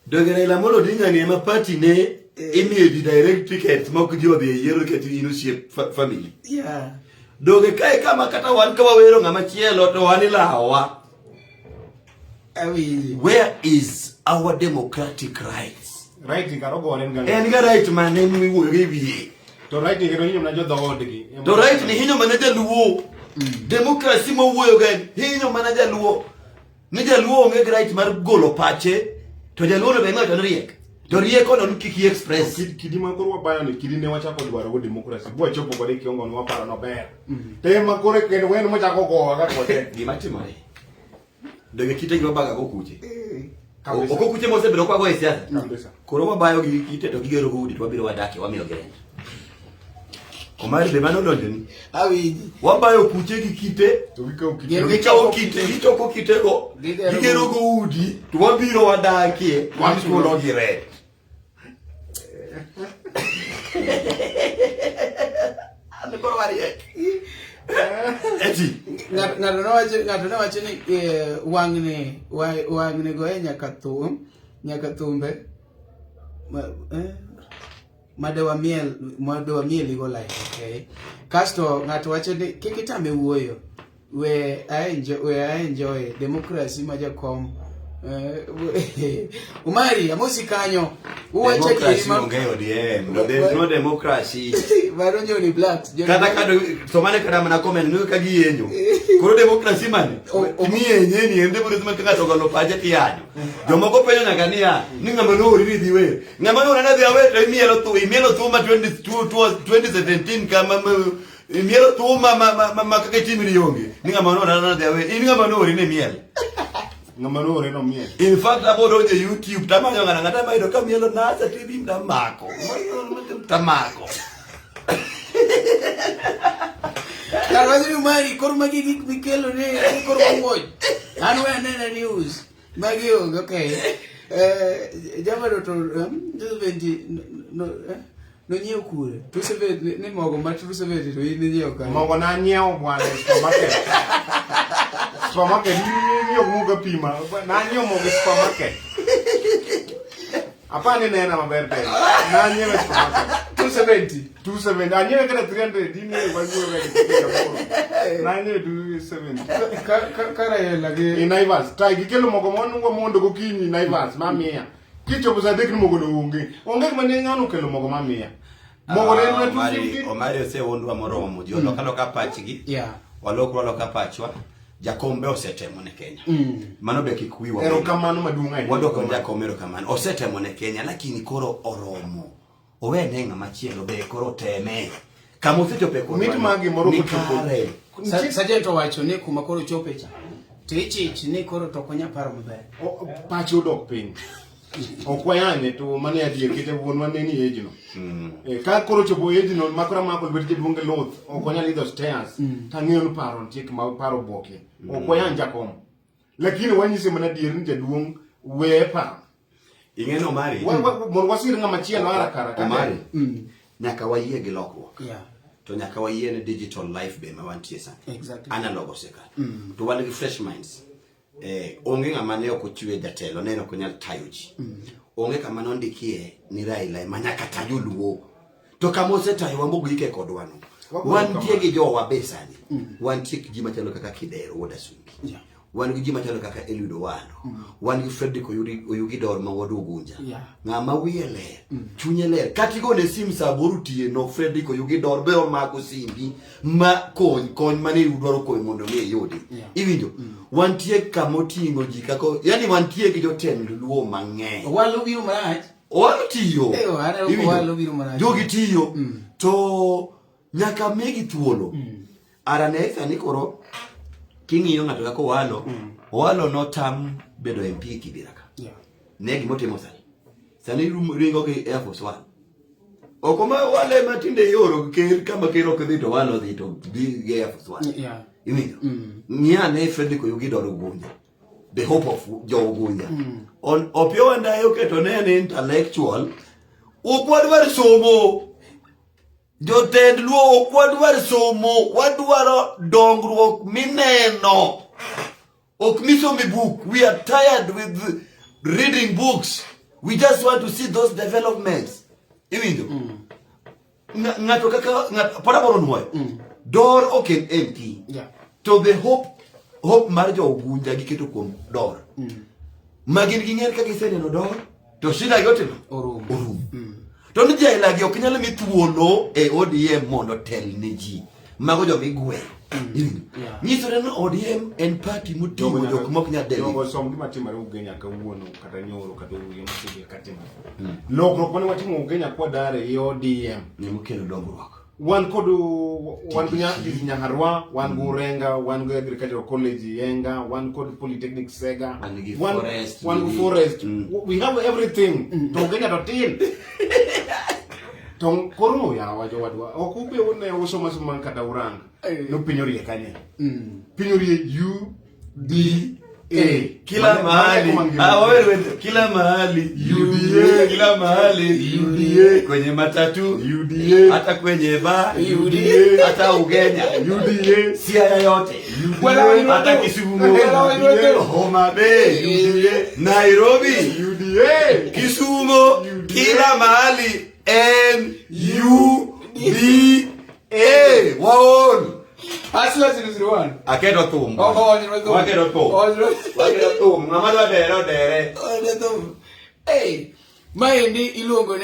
Donge Raila Amolo Odinga ni ema party ne imiyo ji direct tickets ma ok ji odhi e yiero nikech in osiep family. Yeah. Donge kae kama kata wan ka wawero ng'ama chielo to wan ilawowa. Awinji. Where is our democratic rights? Right kar ogore en ga. En ga right mane miwuoyo gi wiye? To right kendo hinyo mana jo dhoodgi. To right ni hinyo mana jaluo. Democracy mawuoyo ga en hinyo mana jaluo. Ni jaluo onge gi right mar golo pache to jaluo no be ng'ato ni riek. To rieko no ni kik i express. Kidi ma koro wabayo ni kidi ne wachako dwaro go democracy. Bwachopo kode kiongo ni waparo nober. To ema koro kendo wen mochako gowa ka kote. Gima timore. Donge kite gi wabaga go kuche. Kabisa. Ok okuche mosebedo kwago e siasa. Kabisa. Koro wabayo gi kite to gigero go udi to wabiro wadakie wamiyo gi rent. Omari be mano donjoni. Awinji. Wabayo kuche gi kite To gikawo kite. to gikawo kite gichoko kitego Gigero gigero go udi to wabiro wadakie wachulo gi rent. An koro wariek. Eti. Ng'ato nowacho ni wang'ni wang'ni goye nyaka thum nyaka thumbe made wamiel go like okay. Kasto ng'ato wacho ni kik itame wuoyo we I enjoy democracy ma jakom. Umari amosi kanyo uwacho Democracy onge ODM. No, there is no democracy. Mano Johnny Blacks. Kata kado to mane kata mana comment ni ka giyenyo. Koro democracy mane? Miyenye ni en democracy man kaka to golo pache tiyanyo. Jomoko penjo nyaka niya, ni ng'ama noori ni dhi wer. Ng'ama noora ni dhi awer to imielo thu, imielo thuma 2017 kama imielo thuma ma kaka itimri onge. Ni ng'ama noora ni dhi awer. In ng'ama noori ni miel. Ng'ama noore no miel. In fact, abo donjo e YouTube tamanyo ng'ana ng'ata mayudo ka mielo NASA TV tamako. Tamako. Kar wacho ni Umari koro magi gik mikelo ni koro wawuoch. An we anena news. Magi onge, okay. Jamano to 270 no nonyiew kure? 270 ni mogo ma 270 to in inyiewo kanye? Mogo nanyiewo bwana e supermarket. Supermarket nyiewo mogo pima. Nanyiewo mogo e supermarket. Apani nena maber tena. Nanyiewo e supermarket. 270. 270. Anyiewe kata 300 dine wanyiewo kata. Nanyiewo 270. Kara gi E Naivas. Tai gikelo mogo monung'o mondo gokinyi Naivas mamiya. Kichopo saa adek ni mogo no onge. Onge gima ne ng'ano okelo mogo mamiya. Mogo ne en mana 250. Omari osewuondwa moromo. Ji oloka loka pachgi. Yeah. Walokwa loka pachwa. Jakom be osetemo ne Kenya. Mano be kik wiwa. Erokamano maduong' ahinya. Wadwoko jakom erokamano. Osetemo ne Kenya lakini koro oromo. Owene ng'ama chielo be koro teme. Kama osechope kodwa. Mit mar gimoro ni kochopo. kare. Sergeant owacho ni kuma koro chope cha. To ichich ni koro to ok onyal paro maber. Pache odok piny. Ok wayanye to mano e adier kete wuonwa ne ni age no. Ka koro chopo age no makora mako lwet jaduong' gi luth ok onyal idho stairs tang'eyo ni paro nitie kuma paro obuokie. Ok wayany jakom. Lakini wanyise mana adier ni jaduong' weye paro. Ing'e ni Omari. Mondo wasir ng'ama chielo haraka haraka. Omari. Nyaka wayie gi lokruok. Yeah. To nyaka wayie ni digital life be ma wantie sani. Exactly. Analog osekalo. To wan gi fresh minds. Onge ng'ama ne ok ochwe jatelo, ne ok onyal tayo ji. Onge kama nondikie ni Raila ema nyaka ta joluo. To kama osetayowa mogike kodwa no. Wantie gi jowa be sani. Wantie gi ji machalo kaka Kidero wuod Asungi. Yeah. Wan gi ji machalo kaka Eliud Owalo. Wan gi Fredrick Oyugi Dor ma wuod Ugunja. Yeah. Ng'ama wiye ler, chunye ler. Kata igone sim sa aboro otieno, Fredrick Oyugi Dor be omako simbi ma kony mane udwaro kony mondo mi iyudi. Yeah. Iwinjo? Wantie kama oting'o ji kaka, yani wantie gi jotend Luo mang'eny. Owalo biro marach. Owalo tiyo. Owalo Iwinjo? biro marach. Jogi tiyo. To nyaka migi thuolo. Arane sani koro king'iyo ng'ato kaka Owalo, Owalo notam bedo MP Kibera ka. Yeah. Ne gimotimo sani. Sani ringo gi Air Force One. Ok oma wale matinde ioro ker kama ker ok dhi to Owalo dhi to dhi gi Air Force One. Yeah. Iwinjo? Ng'i ane Fredrick Oyugi Dor Ugunja. The hope of jo Ugunja. Opiyo Wandayi oketo ne en intellectual. Ok wadwar somo. Jotend Luo ok wadwar somo, wadwaro dongruok mineno. Ok misomi book. We are tired with reading books. We just want to see those developments. Iwinjo? Ng'ato kaka ng'ato pod aboro nwoyo. Dor ok en MP. To the hope mar jo Ugunja giketo kuom Dor. Ma gin ging'er ka giseneno Dor to shida gi otimo Orumo. Orumo. To ni jailagi ok nyal mi thuolo e ODM mondo tel ne ji. Mago joma igweyo. Iwinjo? Nyisore ni ODM en party moting'o jok mok nyal Jogo deliver. som gima timore Ugenya kawuono kata nyoro kata ugenya mosebedo ka timore. Lokruok mane watimo Ugenya kwadare e ODM. Ne mokelo dongruok. Wan kod wan gi Nyaharwa, wan gi Urenga, wan gi Agricultural College Yenga, wan kod Polytechnic Sega, Wan gi forest, wan gi nigi- forest. We have everything. To Ugenya to tin. To koro yawa jowadwa, ok ube une usomo asoma kata urang. No piny orie kanye. Piny orie UDA. Kila mahali. Ah, wewe wewe, kila mahali UDA, kila mahali UDA, kwenye matatu UDA, hata kwenye ba UDA, hata Ugenya UDA, Siaya yote UDA, hata Kisumu, UDA, Homa Bay, UDA, Nairobi, UDA, Kisumu, kila mahali N U D A waon Asla 001. aketo thum. Oh, oh, oh, oh. Waketo thum. Oh, oh. Waketo thum. Ng'ama dwa dere odere. Hey, maendi iluongo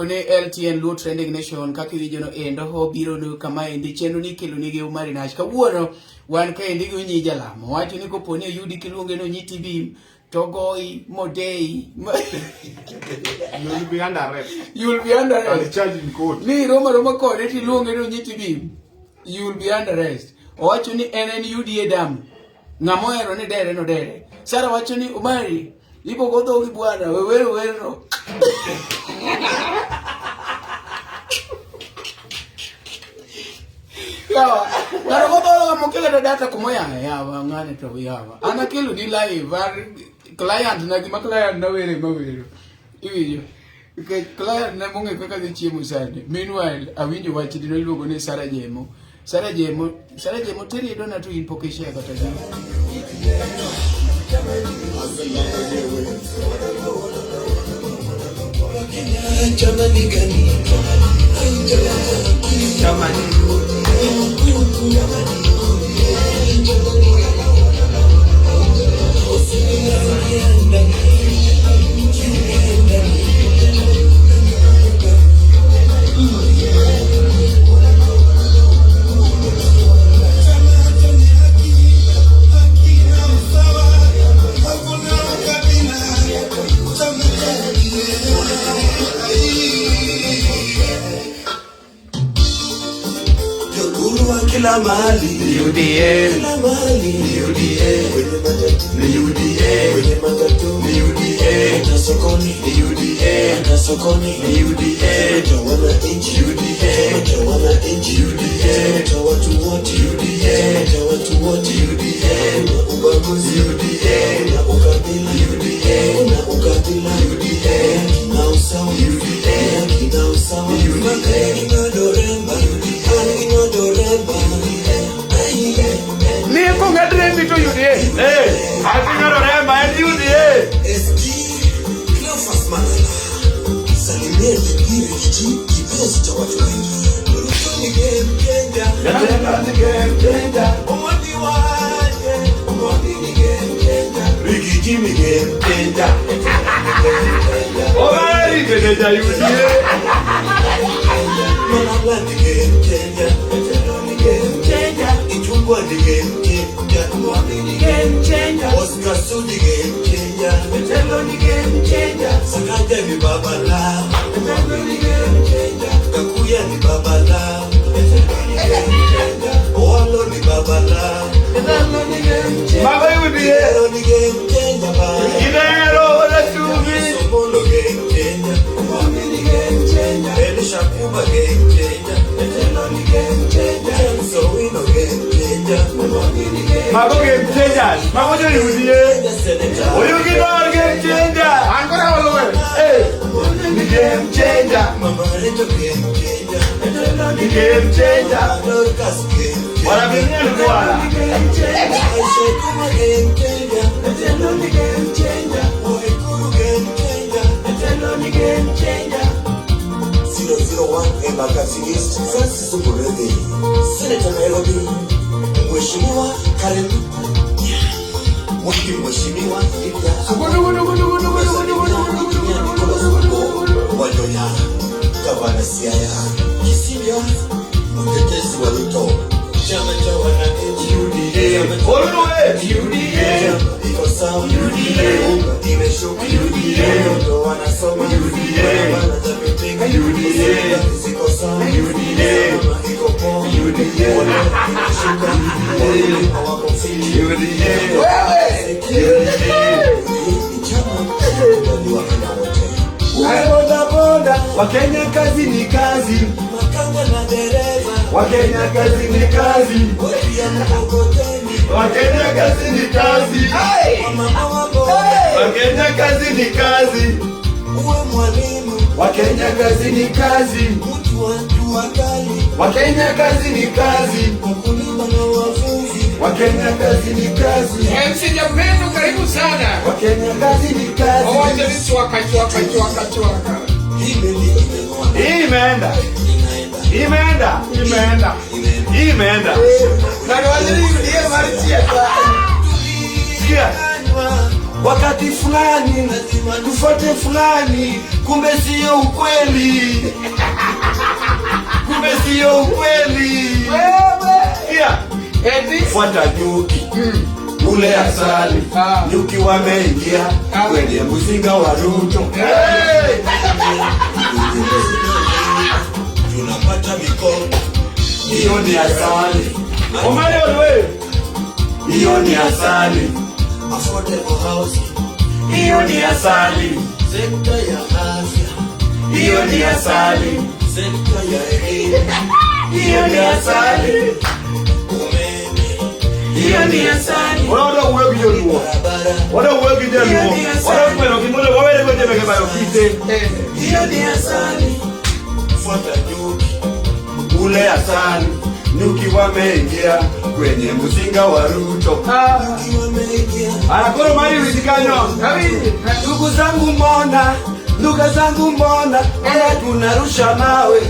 ne LTN Luo Trending Nation kaka iwinjo no endo obiro no kama endi chenro ni ikelo nigi Omari Nash. Kawuono wan kaendi gi Onyi Jalamo. Wacho ni kopo ni oyudi kiluonge ni Onyi TV to goyi modei. You will be under arrest. You will be under And arrest. charged in court. Ni roma roma kode tiluonge ni Onyi TV. You will be under arrest. Owacho ni en en UDA damu. Ng'ama ohero ni dere no dere. Sara wacho ni Omari ibo go dhogi bwana we wero wero. Yawa, ng'ato go dhoga mokelo to data kumoya yawa ng'ane to yawa. An akelo ni live ar client na gima client na were ma wero. Iwinjo. Nikech client na mong'e kaka dhi chiemo sani. Meanwhile, awinjo wach dino iluongo ni Sara Jemo. Sara Jemo, Sara Jemo teri dona to in pok ishare kata gi. Kila mahali UDA, kila mahali UDA, kwenye matatu ni UDA, kwenye matatu ni UDA, hata sokoni ni UDA, hata sokoni ni UDA, cha wananchi UDA, chama cha wananchi UDA, chama cha watu wote UDA, chama cha watu wote UDA, hakuna ubaguzi UDA, hakuna ukabila UDA, hakuna ukabila UDA, haki na usawa UDA, haki na usawa Ni kong'ad rembi to UDA. Eh, ating'ado remba en UDA. SG Cleophas Malala, salimia Riggy G, kipenzi cha watu wengi. Ruto ni game changer, Jatelo ni game changer. Omondi waje, Omondi ni game changer. Riggy G ni game changer. Omari bende ja UDA. Malala ni game changer, Jatelo ni game changer, Ichung'wah ni game changer, Omondi ni game changer, Oscar Sudi game changer, Jatelo ni game changer, Sakaja ni baba lao, Jatelo ni game changer, Gakuya ni baba lao, Jatelo ni game changer, Owalo ni baba lao, Jatelo ni game changer, Mago UDA. Kidero ni game changer, ba. Kidero Olachumi. Somolo game changer, Omondi ni game changer, Elisha Kuba game changer, Jatelo ni game changer, James Owino game changer, Omondi ni game Mago game changers. Mago jo UDA. changer, Senator. Oyugi Dor game changer. Ankora waluwe. Eh, ni game changer. Mama Rachel game changer, Jatelo ni Ni game changer. Dorcas game changer. Wanabinyana bwana. Aisha Juma game changer, Jatelo ni game changer, Waiguru game changer, changer. 001 Embakasi East, Francis Muridhi. Senator Nairobi, Mheshimiwa Karen Mwiki, Mheshimiwa Linda Wanyoya, Gavana Siaya, Kisilia, mtetezi wa Ruto, chama cha wananchi UDA. UDA. Iko sawa UDA, unga imeshuka UDA, watoto wanasoma UDA, barabara za pitika UDA, ziko sawa UDA, mama iko poa UDA, imeshuka UDA, wako fiti UDA. Wewe ni chama kikubaliwa na wote. Uwe boda boda, Wakenya kazi ni kazi, Makanga na dereva, Wakenya kazi ni kazi, wodi ya mkokoteni, Wakenya kazi ni kazi, wamama wa boda, Wakenya kazi ni kazi, uwe mwalimu, Wakenya kazi ni kazi, mtu wa jua kali, Wakenya kazi ni kazi, wakulima na wavuvi, Wakenya kazi ni kazi, MC Japendo karibu sana. Wakenya kazi ni kazi. Owacho ni chwaka chwaka chwaka chwaka. hii meli imeng'oa, Hii imeenda, inaenda, imeenda, Imeenda. hii imeenda. Na waziri ndiye marichia. Sikia. Wakati fulani tufuate fulani, kumbe sio ukweli, kumbe sio ukweli. Sikia. Eti Fuata nyuki ule asali, nyuki wameingia kwenye mzinga wa Ruto. Hey! tunapata mikopo, Hiyo ni asali. Omari wewe. Hiyo ni asali. affordable housing, Hiyo ni asali. sekta ya afya, Hiyo ni asali. sekta ya elimu, Hiyo ni asali. umeme, Hiyo ni asali. Wala uwe kijaluo. barabara, Wala uwe kijaluo. Wala kweno kimoja wawele kwenye mekeba kite. hiyo ni asali, fuata nyuki, Ule asali. Nyuki wameingia kwenye mzinga wa Ruto. nyuki wameingia, Anakoro mari wizikanyo. Ndugu zangu mbona, ndugu zangu mbona, mbona tunarusha mawe,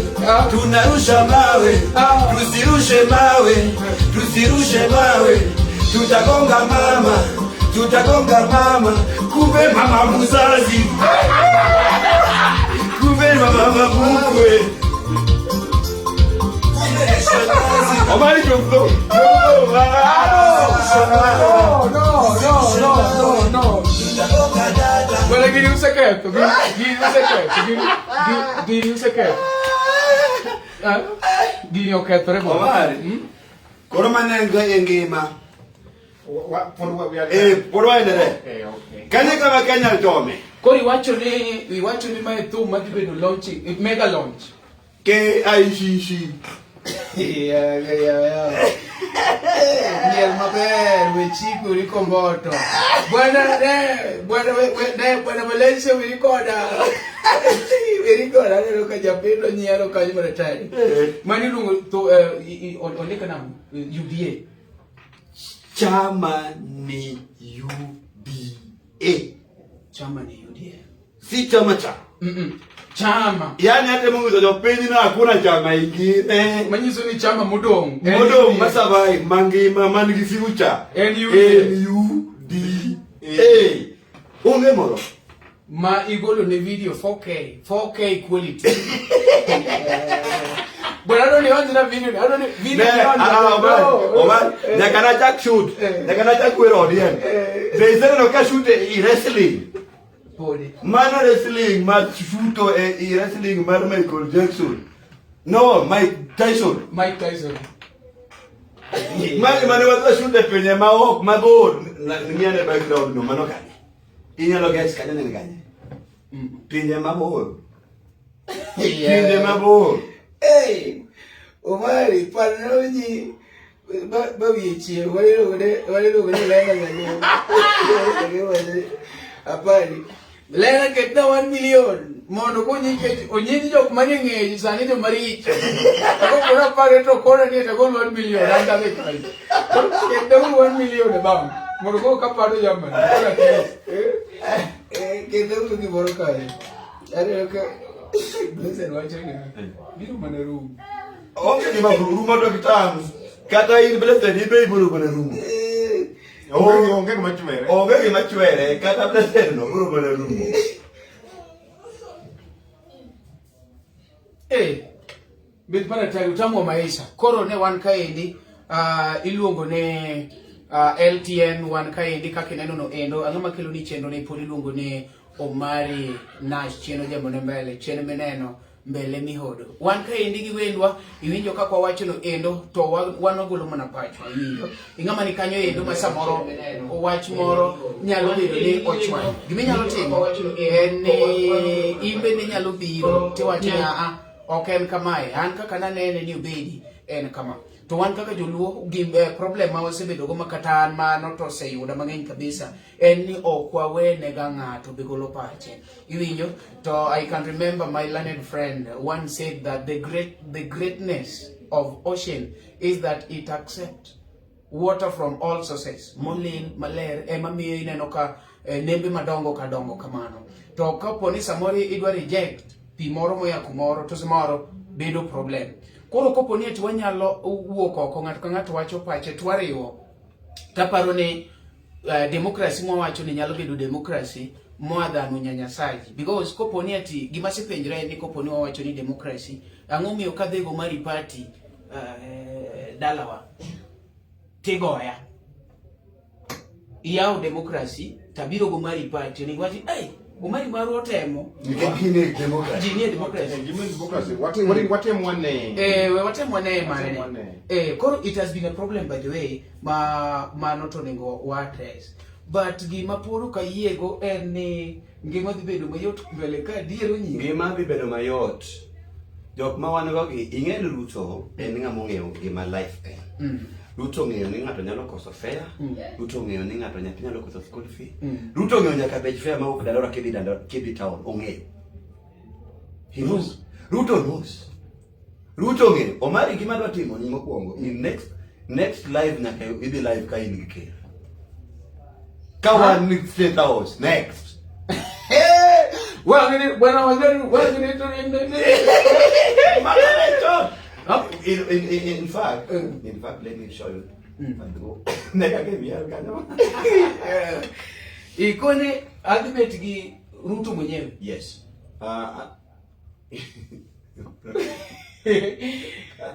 tunarusha mawe, tusirushe mawe, tusirushe mawe, tutagonga mama, tutagonga mama, kumbe mama mzazi, kumbe mama mkwe. kumbe ni shangazi, Omari chombo. No, no, no, no, no, no. tutagonga dada, Guarda gini un segreto, gini un segreto, gini un segreto. Eh? Gini okethore bo. Omari. Koro manengo engima. Pod we are- Eh, pod waendele. Eh, okay. Kanye kama Kenya chome. Koro iwacho ni mae thum madhi bedo launching, mega launch. KICC. Yeah. Miel maber, wechiko rikomboto. Bwana ne, bwana ne, bwana Valencia wirikoda. Wirikoda aneno ka japendo nyiero kanyo maratari. Mano iluongo to ondike nang'o? UDA. Chama ni UDA. Chama ni UDA. Si chama cha. Chama. Yaani hata Mungu za piny na hakuna chama ingine. Manyiso ni chama modong'. Modong' ma survive mangima man gi future. En UDA. NUDA. Onge moro. Ma igolo ne video 4K, 4K quality. Bwana adoni onje na video, adoni video. Ne, Omar, nyaka nachak shoot. Nyaka nachak wero odien. Be iseneno ka shoot e wrestling? Podi. Mano wrestling mar shuto e wrestling mar Michael Jackson. No, Mike Tyson. Mike Tyson. Mane mane wadwa shoot e pinje ma ok mabor. Ng'iane background no mano kanye. Inyalo guess kanyo nene kanye. Pinje mabor. Pinje mabor. Hey, Omari, parno ji ba wiye chiew, waluongo ni Lena Nyalemo. Apari. Lena ketna 1 million mondo konyi nikech onyiny jok manie ng'eyi sani joma richo. Ako koro apare to koro ni to gol 1 million an tadhi kanyo. Koro ketna uru 1 million e bank mondo koro kaparo jamani. Koro at least. Ketna uru gimoro kanyo. Aneno ka Blessed wacho ni biro mana rumo. Onge gima rumo to kitam. Kata in Blessed ibe ibiro mana rumo. Onge gima chwere. Onge gima chwere kata Blessed no biro mana rumo. Eh, bet mana tagi utamu wa maisha. Koro ne wan kaendi iluongo ne LTN wan kaendi kaka ineno no endo ang'o makelo ni chenro ne pod iluongo ni Omari Nash chien ojambo ne mbele chien mineno mbele mihodo. Wan kaendi gi wendwa iwinjo kaka wawacho no endo to wan wagolo mana pachwa iwinjo. Ing'ama ni kanyo endo ma samoro wach moro nyalo bedo ni ochwanyo. Gima inyalo timo en ni in bende inyalo biro tiwacho ni aa ok en kamae an kaka nanene ni obedi en kama. To wan kaka joluo gi problem ma wasebedo go ma kata an mano to oseyuda mang'eny kabisa en ni ok wawenega ng'ato be golo pache. Iwinjo? To I can remember my learned friend once said that the greatness of ocean is that it accepts water from all sources. Molil, maler, ema miyo ineno ka nembe madongo ka dongo kamano. To kapo ni samoro idwa reject pi moro moya kumoro to samoro bedo problem. Koro kapo ni ati wanyalo wuok oko ng'ato ka ng'ato wacho pache to wariwo. Taparo ni democracy mwawacho ni nyalo bedo democracy moa than unyanyasaji. Because kopo ni ati gima asepenjora en ni kopo ni wawacho ni democracy, ang'o miyo kadhigo mari party dalawa tigoya iyawo democracy tabiro go mari party ni wachi ei Omari maru otemo. Nikech gin e democracy. Ji nie democracy. Gin e democracy. Watem wane. Watem wane mare. Watem wane. Koro it has been a problem by the way ma mano to onego wa address. But gima pod ok ayiego en ni ngima dhi bedo mayot mbele ka adier onyisi. Ngima dhi bedo mayot. Jok ma wan go gi ing'e ni Ruto en ng'ama ong'eyo gima life en. Ruto ong'eyo ni ng'ato nyalo koso fare. Ruto ong'eyo ni ng'ato nyathi nyalo koso school fee. Ruto ong'eyo nyaka bech fare mawuok Dandora kidhi Dandora kidhi town ong'eyo. He knows. Ruto knows. Ruto ong'eyo. Omari gima dwa timo ni mokwongo in next live nyaka idhi live ka in gi ker. Ka wan ni State House next. Well, when I was very, well, In fact, let me show you. Ikone adhi gi Ruto mwenyewe. Yes.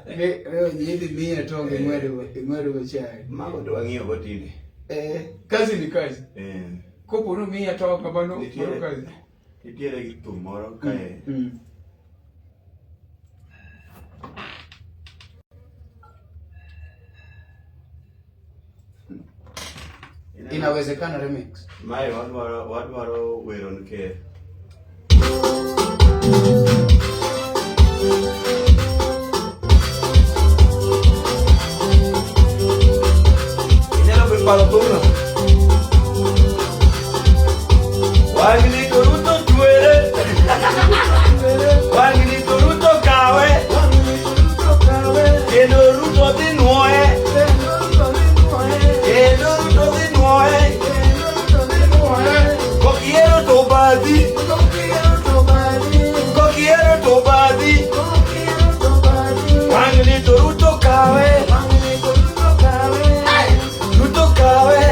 Ne nyidhi miya to onge ng'wedo go chai. Mago to wang'iyo go tinde. Kazi ni kazi. Kopo no miya to kamano mano kazi. Nitiere gi thum moro kae. Inawezekana remix. Mae wadwaro wero ker. Inyalo paro thumno? Wang'ni to Ruto chwere. Wang'ni to Ruto kawe. Kendo Ruto dhi nuoye. Kendo Ruto dhi nuoye. Kokiero to badhi. Kokiero to badhi. Wang'ni to Ruto kawe. Ruto kawe.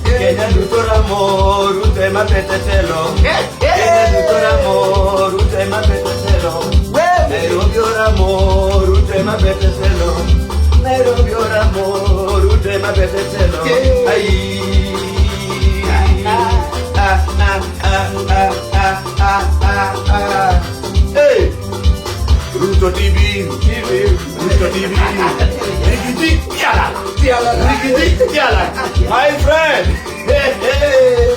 Kenya duto ramo, Ruto ema pete telo. Kenya duto ramo, Ruto ema pete telo. Nairobi oramo, Ruto ema pete telo. Nairobi oramo, Ruto ema pete telo. Ai. Ah, ah, ah, ah, ah, ah, ah, ah. Hey! Ruto TV, TV, Ruto TV. Rigiji, tiala, tiala, rigiji, tiala. My friend. Hey, hey.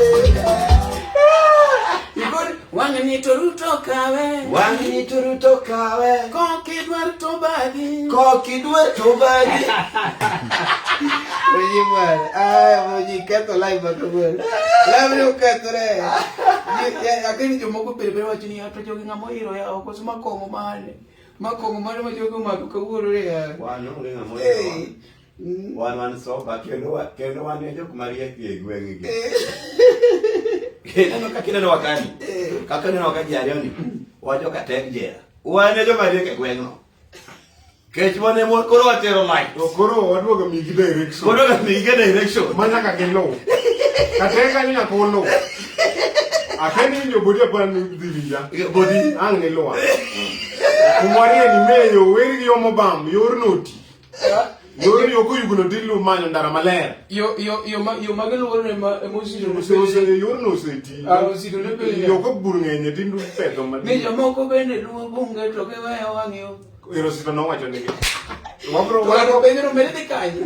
Wang'ni to Ruto kawe. Wang'ni to Ruto kawe. Kokidwar to badhi. Kokidwar to badhi. Oye bwana, aya oye ketho live ma kawuono. Live ne okethore. Lakini jomoko bende bende wacho ni to jogi ng'ama oiro ya oko so makong'o mane. Makong'o mane ma jogi omako kawuono ni ya. Wan onge ng'ama oiro. Wan wan soba kendo wan e jok mariek e gweng' gi. Ineno kaka ineno wakani. Kaka ineno waka ji ariyo ni. Wajo ka tek jela. Wan e joma riek e gweng'no. Kech mane mo koro watero light. To koro waduogo migi direction. Koro migi direction. Ma nyaka giluw. Kata kanyo nyaka uluw. Akeni winjo bodi apara ni dhi winja. Bodi. Ang' ni luwa. Kumwarie ni meyo wer gi yomo bam yor noti. Yor yo koyugno tilu manyo ndara maler. Yo yo yo ma yo ma giluwo ne ma emosiro Ose ose yor no oseti. Ah, osiro ne piny. Yo ko bur ng'enye tindu pedho Ni matin. jomoko bende luwo bunge to giweyo wang' yo. Ero sito nowacho nigi. Wabro To kata penjo no bende dhi kanye?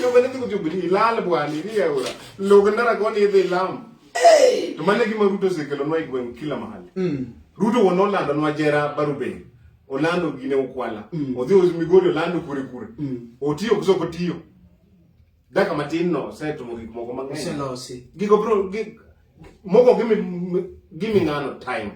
Yo bende dhi kochopo ni ilal bwana idhi aora. Log ndara koni idhi lam. To mano e gima Ruto osekelonwa e gweng' kila mahali. Ruto wuon nolandonwa jera Baruben. Olando gine Ukwala. Odhi Migori olando kure kure. Otiyo koso ok otiyo. Dakika matin no osetimo gik moko mang'eny. Oselosi. Gigo bro gi moko gimi gimi ng'ano time.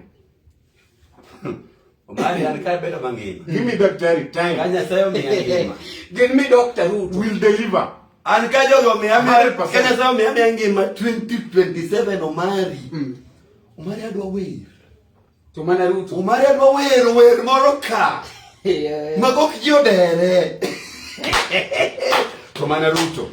Omari an ka bedo mangima. Gimi daktari Ka time. Nyasaye omiya ngima. Gin mi Dr. Ruto. Will deliver. An ka jogo omiya 100%. ka Nyasaye omiya miya ngima 2027 Omari. Omari adwa wer. To mana Ruto. Omari adwa wer wer moro ka. Yeah. Mag ok ji odere. To mana Ruto.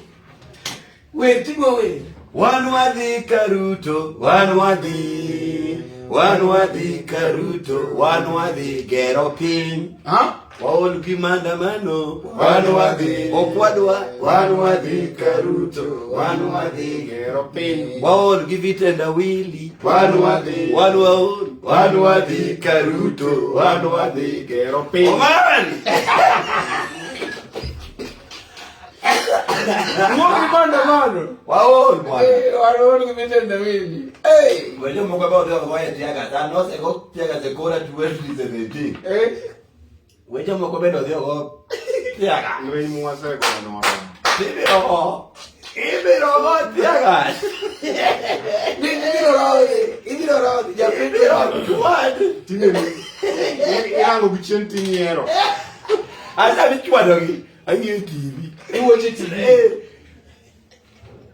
Wer tigwa wer. Wan wadhi ka Ruto, wan wadhi, wan wadhi ka Ruto, wan wadhi gero piny. Ha? Waol gi maandamano, wan wadhi, ok wadwa, wan wadhi ka Ruto, wan wadhi Gero piny. Waol gi vitendawili, Wan wadhi. wan waol, wan wadhi ka Ruto, wan wadhi. Gero piny. Omari! Wuok gi maandamano. Waol bwana. Eh, waol gi vitendawili. Hey. Wejo moko ba odhi ogoye teargas, an nosego teargas e kora 2017. Eh. Weche moko bende odhi ogo teargas. Lweny mwasegoyo no waromo. Ibiro go, ibiro go teargas. Ibiro rodhi. Ibiro rodhi. Japiny Ibiro chwad. Tinde irango gi chien tinyiero. An sama ichwadogi, ang'iyo TV. Iwuoche TV. Eh.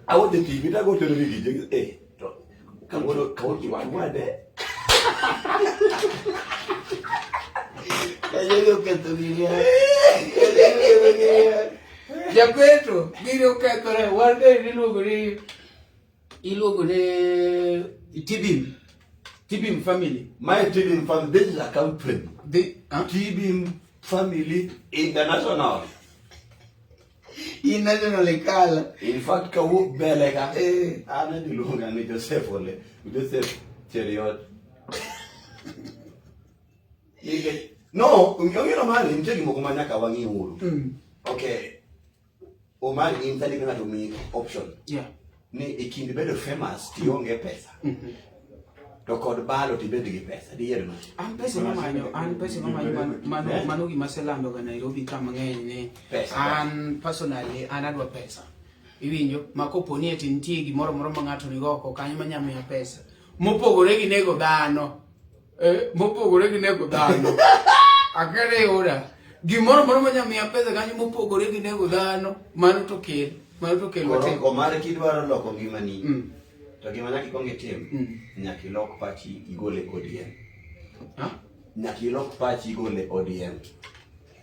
Awuotho e TV tago tero ni gije. Eh, to kawuono kawuono chwade. Kanyego oketho gige. Kanyego oketho gige. Japetro, gini okethore. Wan kae iluongo ni iluongo ni Tibim. Tibim family. My TBM family, this is a company. The, huh? TBM family international. International ikala. In fact, kawuok mbele ka, Eh. an ema iluonga ni Joseph Ole, Joseph Cheruiyot. Nikech, no, ong'e Omari, nitie gimoko ma nyaka wang'i uru. Okay, Omari in sani ka ng'ato omiyi option Yeah. ni e kind bedo famous to ionge pesa to kod balo to ibed gi pesa, diyier mane? An pesa mamanyo, an pesa mamanyo mano, Eh? mano gima aselando ga Nairobi ka mang'eny ni Pesa. an personally an adwa pesa. Iwinjo? Ma kopo ni eti nitie gimoro moro ma ng'ato nigo oko kanyo manya miya pesa. Mopogore gi nego dhano. Eh, mopogore gi nego dhano. Akere yuda. Gimoro moro manya miya pesa kanyo mopogore gi nego dhano, mano to kel. Mano to kel Koro watim. Omari kidwaro loko ngimani to gima nyaka ikwong itim nyaka ilok pachi igol e ODM. Ha? Nyaka ilok pachi igol e ODM.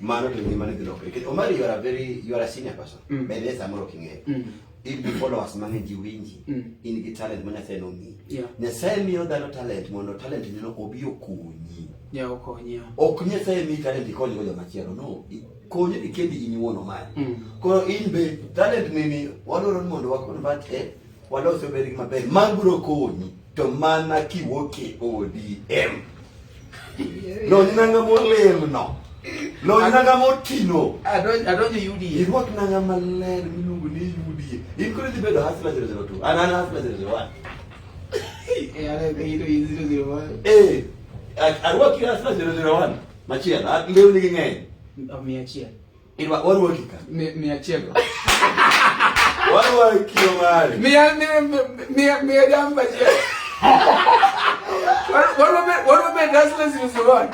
Mano to ngimani dhi lokore. Nikech Omari you are a very you are a senior person. Bende samoro ok ing'eyo. In gi followers mang'eny ji winji. In gi talent ma Nyasaye nomiyi. Yeah. Nyasaye miyo dhano talent mondo talent nino obi okonyi. Ya okonya. Ok Nyasaye miyi talent ikonygo joma chielo. No, konyo ni kendi in iwuon Omari. Koro in be talent nini wadwaro ni mondo wa convert e walose obed gima ber. Man biro konyi to mana kiwuok e ODM. Lony nanga molil no. Lony nanga motino. Adonjo UDA. Irwak nanga maler miluongo ni UDA. In koro idhi bedo hustler 002. An an hustler 001. Eh, ana ito 001. Eh, arwaki hustler 001. Machielo, lewni gi ng'eny. Mia achiel. Irwa warwaki ka. Mia achiel. Warwaki Omari. Mia mia mia mia jamba achiel. What will be hustler 001?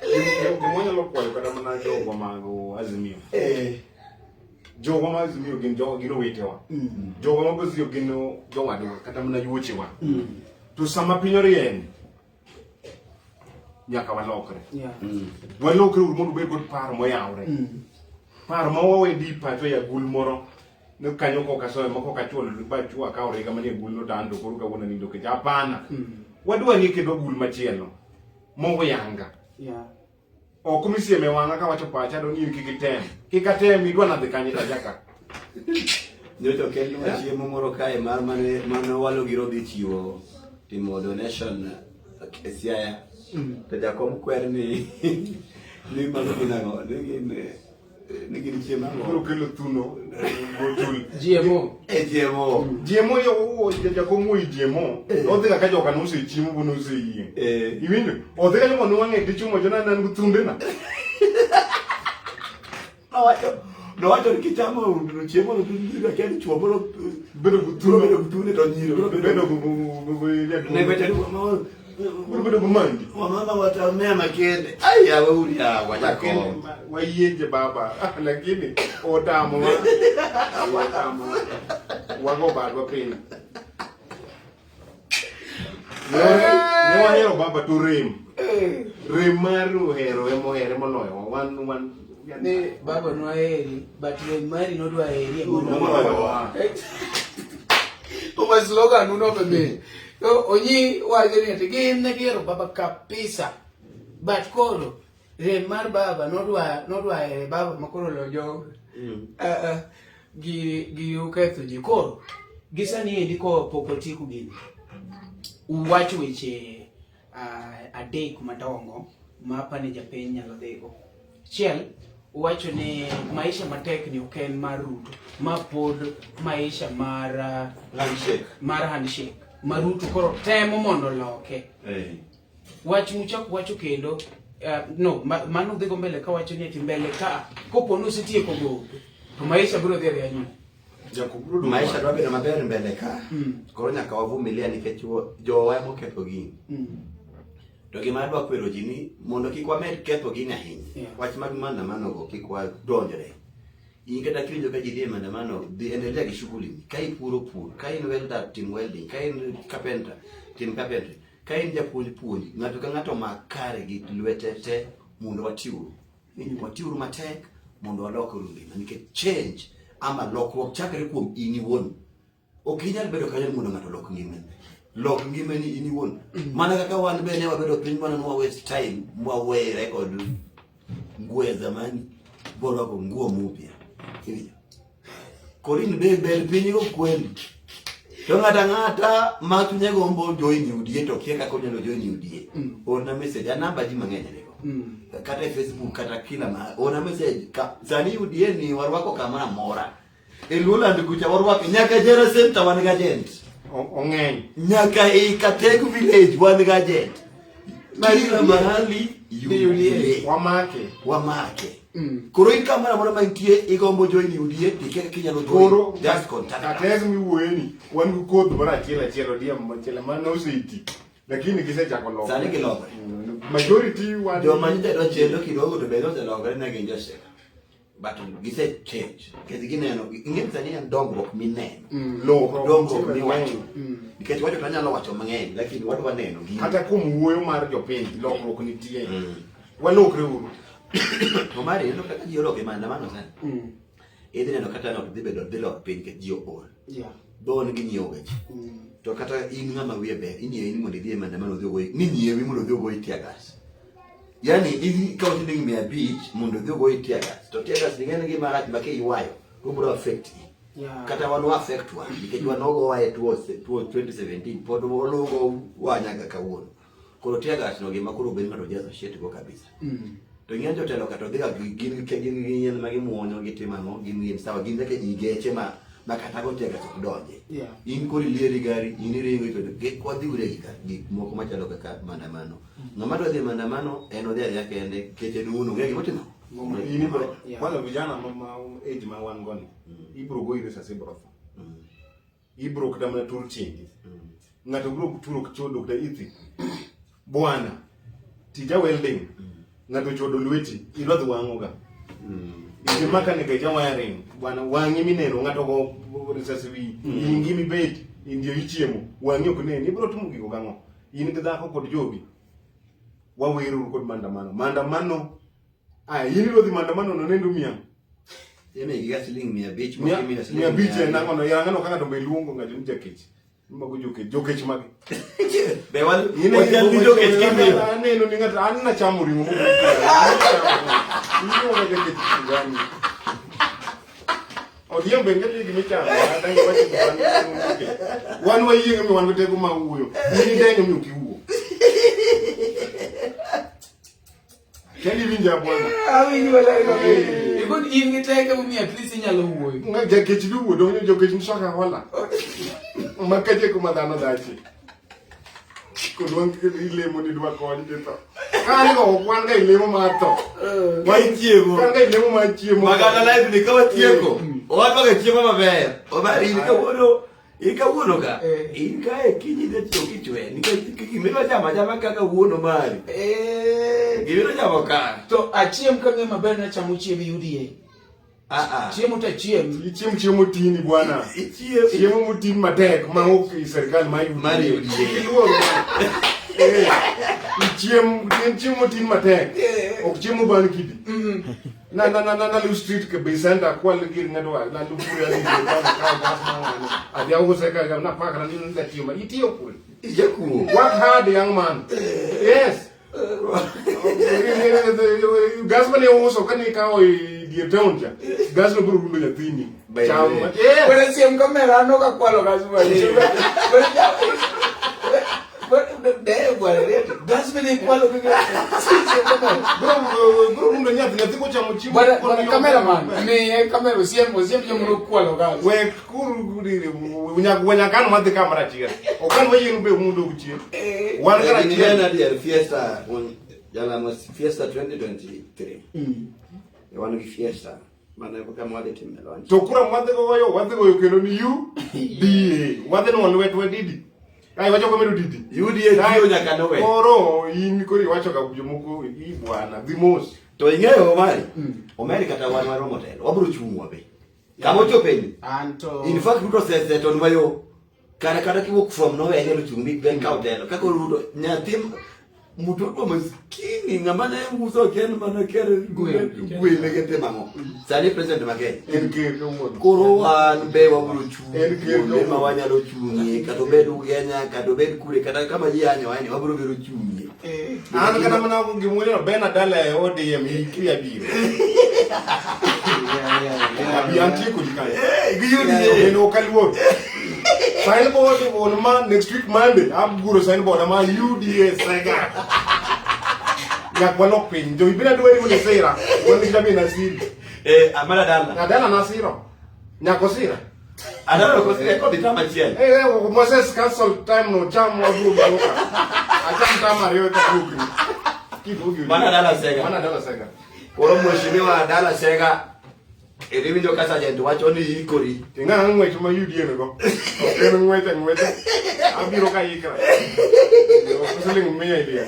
Gima wanyalo kwayo kata mana jogo mag Azimio. Eh. Jogo ma Azimio gin jogo gin owetewa. Jogo ma Azimio gin jowadwa kata mana yuochewa. To sama piny orieny nyaka walokre. Yeah. Walokre uru mondo ubed kod paro moyawre. Paro ma wawe di pacho e agul moro ne kanyo koka soyo ma koka chuolo ba chua ka origa manie agul no to anto koro kawuono nindo kech hapana. Wadwa ni kendo agul machielo moyanga. Yeah. Ok misieme wang'a kawacho pacha do ni kik item. Kik atem idwa nadhi kanye tajaka. Nyocha okelnwa chiemo moro kae mar mane mane owalo giro dhi chiwo timo donation e Siaya. To jakom kwer ni ni mago gin ang'o? Ni gin ni gin chiemo ang'o? Koro kelo thuno gotul. GMO. E GMO. GMO yo jakom wuoyi GMO. Odhi kaka joka nosechiemo bo noseyieng'. Iwinjo? Odhi kanyo mondo wang'e dichuo mocho na an gi thundena. Nowacho ni kichamo chiemo no to akia ni chuo biro Bedo gi biro thuno. bedo gi thunde to nyiri biro bedo Bedo gi Ne gocha ni mama Biro bedo gi mandi. wamama watamea makende. Ai yawa uri yawa jakom. Wayienje baba lakini otamowa. Otamowa. Wago badwa piny. Ne wahero baba to rem. Rem mar ohero ema ohere moloyo. Wan wan Ni baba noheri, but rem mari nodwa heri e Moloyowa. Kuma slogan uno be me. To onyi wacho ni ati gin ne gihero baba kabisa. But koro rem mar baba nodwa nodwa here baba ma koro lo jogo. Gi oketho ji. Koro gi sani endi ko pok otieko gini. Uwacho weche adek madongo ma apani japiny nyalo dhigo. Achiel, uwacho ni maisha matek ni ok en mar Ruto, ma pod maisha mar Handshake. mar handshake ma Ruto koro temo mondo oloke. Wach muchak wacho kendo no mano dhigo mbele kawacho ni ati mbele ka kopo ni osetieko gope to maisha biro dhi ariya nyime. Maisha dwa bedo maber mbele ka. Koro nyaka wavumilia nikech jowa ema oketho gini. To gima adwa kwero ji ni mondo kik wamed ketho gini ahinya. Wach mag maandamano go kik wadonjre. In kata kiwinjo ka ji dhi e maandamano, dhi endelea gi shughuli ni. Ka ipuro pur, ka in welder tim welding, ka in carpenter tim carpentry, ka in japuonj puonj. Ng'ato ka ng'ato mak kare gi lwete te mondo watiuru. Watiuru matek mondo walok ngima nikech change ama lokruok chakre kuom in iwuon. Ok inyal bedo kanyo mondo ng'ato olok ngimani. Lok ngimani in iwuon. Mana kaka wan be ne wabedo piny mana nwa waste time mwawere kod nguo ya zamani borwako nguo mupya. Iwinjo? Koro in be ber piny go kweli. To ng'ato ang'ata ma chunye gombo join UDA to kia kaka onyalo join UDA. Orna message, an namba ji mang'eny nigo. Kata e Facebook kata kila ma orna message ka sani UDA ni warwako kamoro amora. E Luoland kucha warwako nyaka Jera Center wan gi agent. Ong'eny. Nyaka e Katego village wan gi agent. Kila mahali UDA. Wamake. Wamake. Koro in kamoro amora ma intie igombo join UDA to ikia kaka inyalo join. Koro just contact us. Katego miwuoyeni wan gi kodhi moro achiel achiel ODM machielo mane oseti. Lakini gisechako lokore. Sani gilokore. Majority wan Joma nyocha dwa chendo kidogo to bende oselokore ne gin joseka. But gise change. Nikech gineno, ing'e sani en dongruok mineno. Lokruok Dongruok nitie miwacho. mang'eny. Nikech wacho to anyalo wacho mang'eny, lakini wadwa neno gini. Kata kuom wuoyo mar jopiny lokruok nitie. Walokre uru. To mari ineno kaka ji olok e maandamano sani. Idhi neno kata nok dhi bedo dhi lok piny nikech ji ool. Dhon ginyiewo ga ji. To kata in ng'ama wiye ber, inyiewi ni mondo idhi e maandamano odhi ogoyi, ni nyiewi mondo odhi ogoyi tear gas. Yaani ikawo shilingi 500 mondo odhi ogoyi tear gas. To tear gas ni gima rach ma kiywayo to obiro affect i. Kata wan wa affect wa nikech wan ogowa e tuo 2017 pod oluwo wa nyaka kawuono. Koro tear gas no gima koro bed ng'ato ji associate go kabisa. To ing'e jotelo kata odhi ga gin gin gi yien ma gimuonyo gitimo ang'o gin gin sawa gin kaka i geche ma kata go tear gas ok donje. In koro ilieri gari in iringo to kik wadhi ure gi gik moko machalo kaka maandamano. Ng'ama dwa dhi e maandamano en odhi adhiya kende nikech en owuon ong'e gima otimo. In ibro kwanza vijana ma age ma wan go ni ibro goyi risasi ibro tho. Ibro kata mana tur tiendi. Ng'ato biro turo chodo kata ithi. Bwana tija welding. Ng'ato chodo lweti idwa dhi wang'o ga. Gima ka nige ja wiring, bwana wang'i mineno ng'ato go risasi wi, in gimi bet, in dio ichiemo, wang'i ok neni, ibiro timo gigo gang'o? In gi dhako kod jogi. Waweruru kod maandamano. Maandamano, aya, in idwa dhi maandamano no nendo miya. Ime giga siling 500 Mia 500 en ang'o no? Ya ang'o ka ng'ato be luongo ng'ato ni jakech. Mago jokech, jokech magi. Be wan wachal ni jokech kimiyo. Aneno ni ng'ato an nachamo ring'o moko. Iluongo jakech gani? Odhiambo be ng'e gima ichamo, adango wacho ni wan jokech. Wan wayieng' mi wan gi teko mar wuoyo. In idenyo mi ok iwuo. Kendo iwinja bwana. Awinji maler kabisa. Ikon in gi teko momiyo at least inyalo wuoyo. Ng'a jakech duwo dong jokech msaka hola. Makache kuma dhano dhache. Kod wan ilemo ni dwa kony to tho. Kan go ok wan ga ilemo mar tho. Wan chiemo. Kan ga ilemo mar chiemo. Magana live ni ka watieko. Owadwa chiemo maber. Omari in kawuono in kawuono ka. In kae kinyi dhi chiew kichwe. Nikech gimidwa chamo achama kaka wuono mari. Gimidwa chamo ka. To achiem kang'e maber nachamo chiemb UDA. Chiemo to achiem. Ichiem chiemo tini bwana. Ichiem. Chiemo motin matek ma ok i sirkal ma UDA. Mar UDA. Iluor bwana. Ichiem chiemo motin matek. Ok chiemo ban kidi. Na na na na na lu street ke bay center kwal gir ng'ato wa na lu kure ani ka ka gas ma ng'ano. Adhi ause ka ka na pakra ni nda tiyo ma itiyo kure. Ijakuo. Work hard young man. Yes. Gas mane uso kane ikawo e dier town cha. Gas no biro rundo nyathini. Cham. Yes. Bwana siem kamera ano ka kwalo gas bwana. Bwana gas mane kwalo gas. Bro bro rundo nyathi nyathi kochamo chiemo. Bwana bwana cameraman, ni kamera siem siem jomo kwalo gas. We kuru wanyakano madhi kamara achiel. Okan wayien be mundo kuchien. Wan kara Gini achiel. en adier fiesta jalamo fiesta 2023. Wan gi fiesta mana kama wadhi time launch. To kura mwadhi goyo wadhi goyo kendo ni UDA. Wadhi no lwetwa didi. Ai wacho komedo didi. UDA tiyo nyaka nowe. Koro in koro iwacho ga jomoko i bwana dhi mos. To ing'eyo Omari, Omari kata wan waromo telo, wabiro chung' wabe. Kama ochopeni. Anto In fact Ruto osesetonwa yo. Kata kata kiwuok from nowhere inyalo chung' mi ben kaw telo. Kaka Ruto nyathi mtoto maskini ng'ama ne uso ken mana ker Gwen. gwen gi timo ang'o. Sani president ma Kenya. En ker kawuono. Koro wan be wabiro chung' En ker kuonde ma kawuono. wanyalo chung'ie kata obed Ugenya kata obed kure kata kama ji yanyowa ni wabiro biro chung'ie. An kata mana gimoro Ben Adala e ODM ikri abiro. Abi antie kodi kanyo. Gi UDA. Kendo ok aluor. Signboard on ma next week Monday abguro signboard ma UDA Sega. Nyak walok piny. Jo ibira dwari mondo isira. Wan gi dabi nasiri. Amara dala. Adala nasiro. Nyako sira. Adala ok osire kodhi tam achiel. Moses cancel time no cham waduogo duoka. Acham tam ariyo ka duogni. Kiduogi. Mana Adala Sega. Mana Adala Sega. Koro mheshimiwa Adala Sega iwinjo ka sergeant wacho ni ikori. Ting'a ng'wech ma UDA go. Ok en ng'wech ang'wecha. Abiro ka ikra. Siling mia ilia.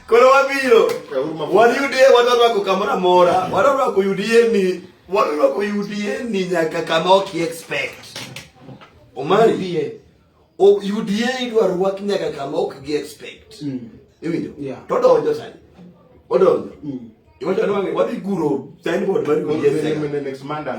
Koro wabiro. Wan UDA wadwa rwako kamoro amora. Wadwa rwako UDA ni wadwa rwako UDA ni nyaka kama ok i expect. Omari. O UDA idwa rwak nyaka kama ok gi expect. Iwinjo? Yeah. To donjo sani. Odonjo. Iwacho ni wadhi guro signboard mar UDA Sega. Next Monday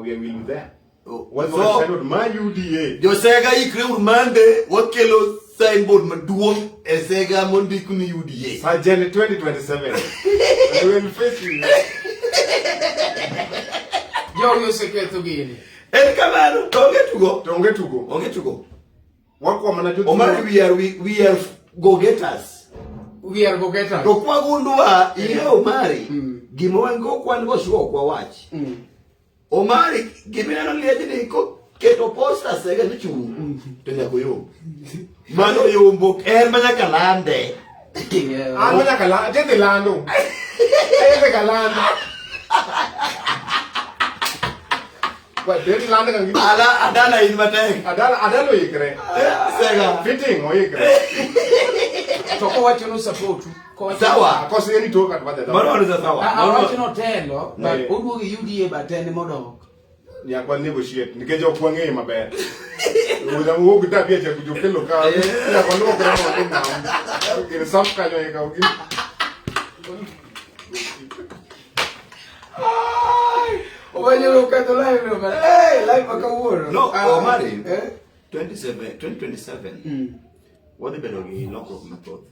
we will be there. Wadhi So- signboard ma UDA. Jo Sega ikre uru Monday wakelo signboard maduong' e Sega mondik ni UDA. Sergeant 2027. I will face you. Jogi oseketho gini. En kamano, to onge tugo. To onge tugo. Onge tugo. Wakwa mana jo Omari we are go getters. We are go getters. To kwagundwa ing'e Omari gima wan go kwan go sure ok wawach. Omari gimineno liejni koketo posta Sega ni chung' to nyaka oyomb. Mano yombo en ma nyaka lande. An ma nyaka lando. Adhi lando. Adhi ka lando. Wa deri lando ka gini. Ala adala in matek. Adala adala oikre. Sega. Fitting oikre. To kowacho no support. Kowacho Sawa. Koso en to kat badha. Mano wan sawa. Ah, Mano- Owacho notelo, but Eh. oduogo e UDA but en modok. Nyaka wan negotiate nikech ok wang'eyo maber. Wuoda wuok tabia cha kujokelo ka. Nyaka waluokre mondo nam. Gin saf kanyo eka ok. Owacho oketho live no, but hey, live ma kawuono. No, Ah, Omari. eh? 27 2027 wadhi bedo gi lokruok mathoth.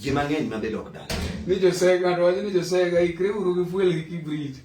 Ji mang'eny madhi dok dala. Ni Josega, ng'ato wacho ni Josega, ikre uru gi fuel gi kibrit.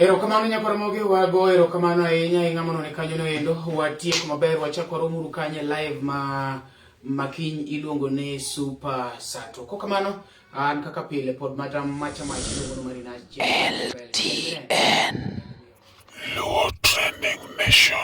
Erokamano nyakwaramogi wago erokamano ahinya e ng'ama none kanyo noendo watieko maber wachako waromuru kanyo e live ma makiny iluongo ni Super Sato. Kokamano an kaka pile pod mata macha mach iluongo ni Marina LTN Luo Trending Nation.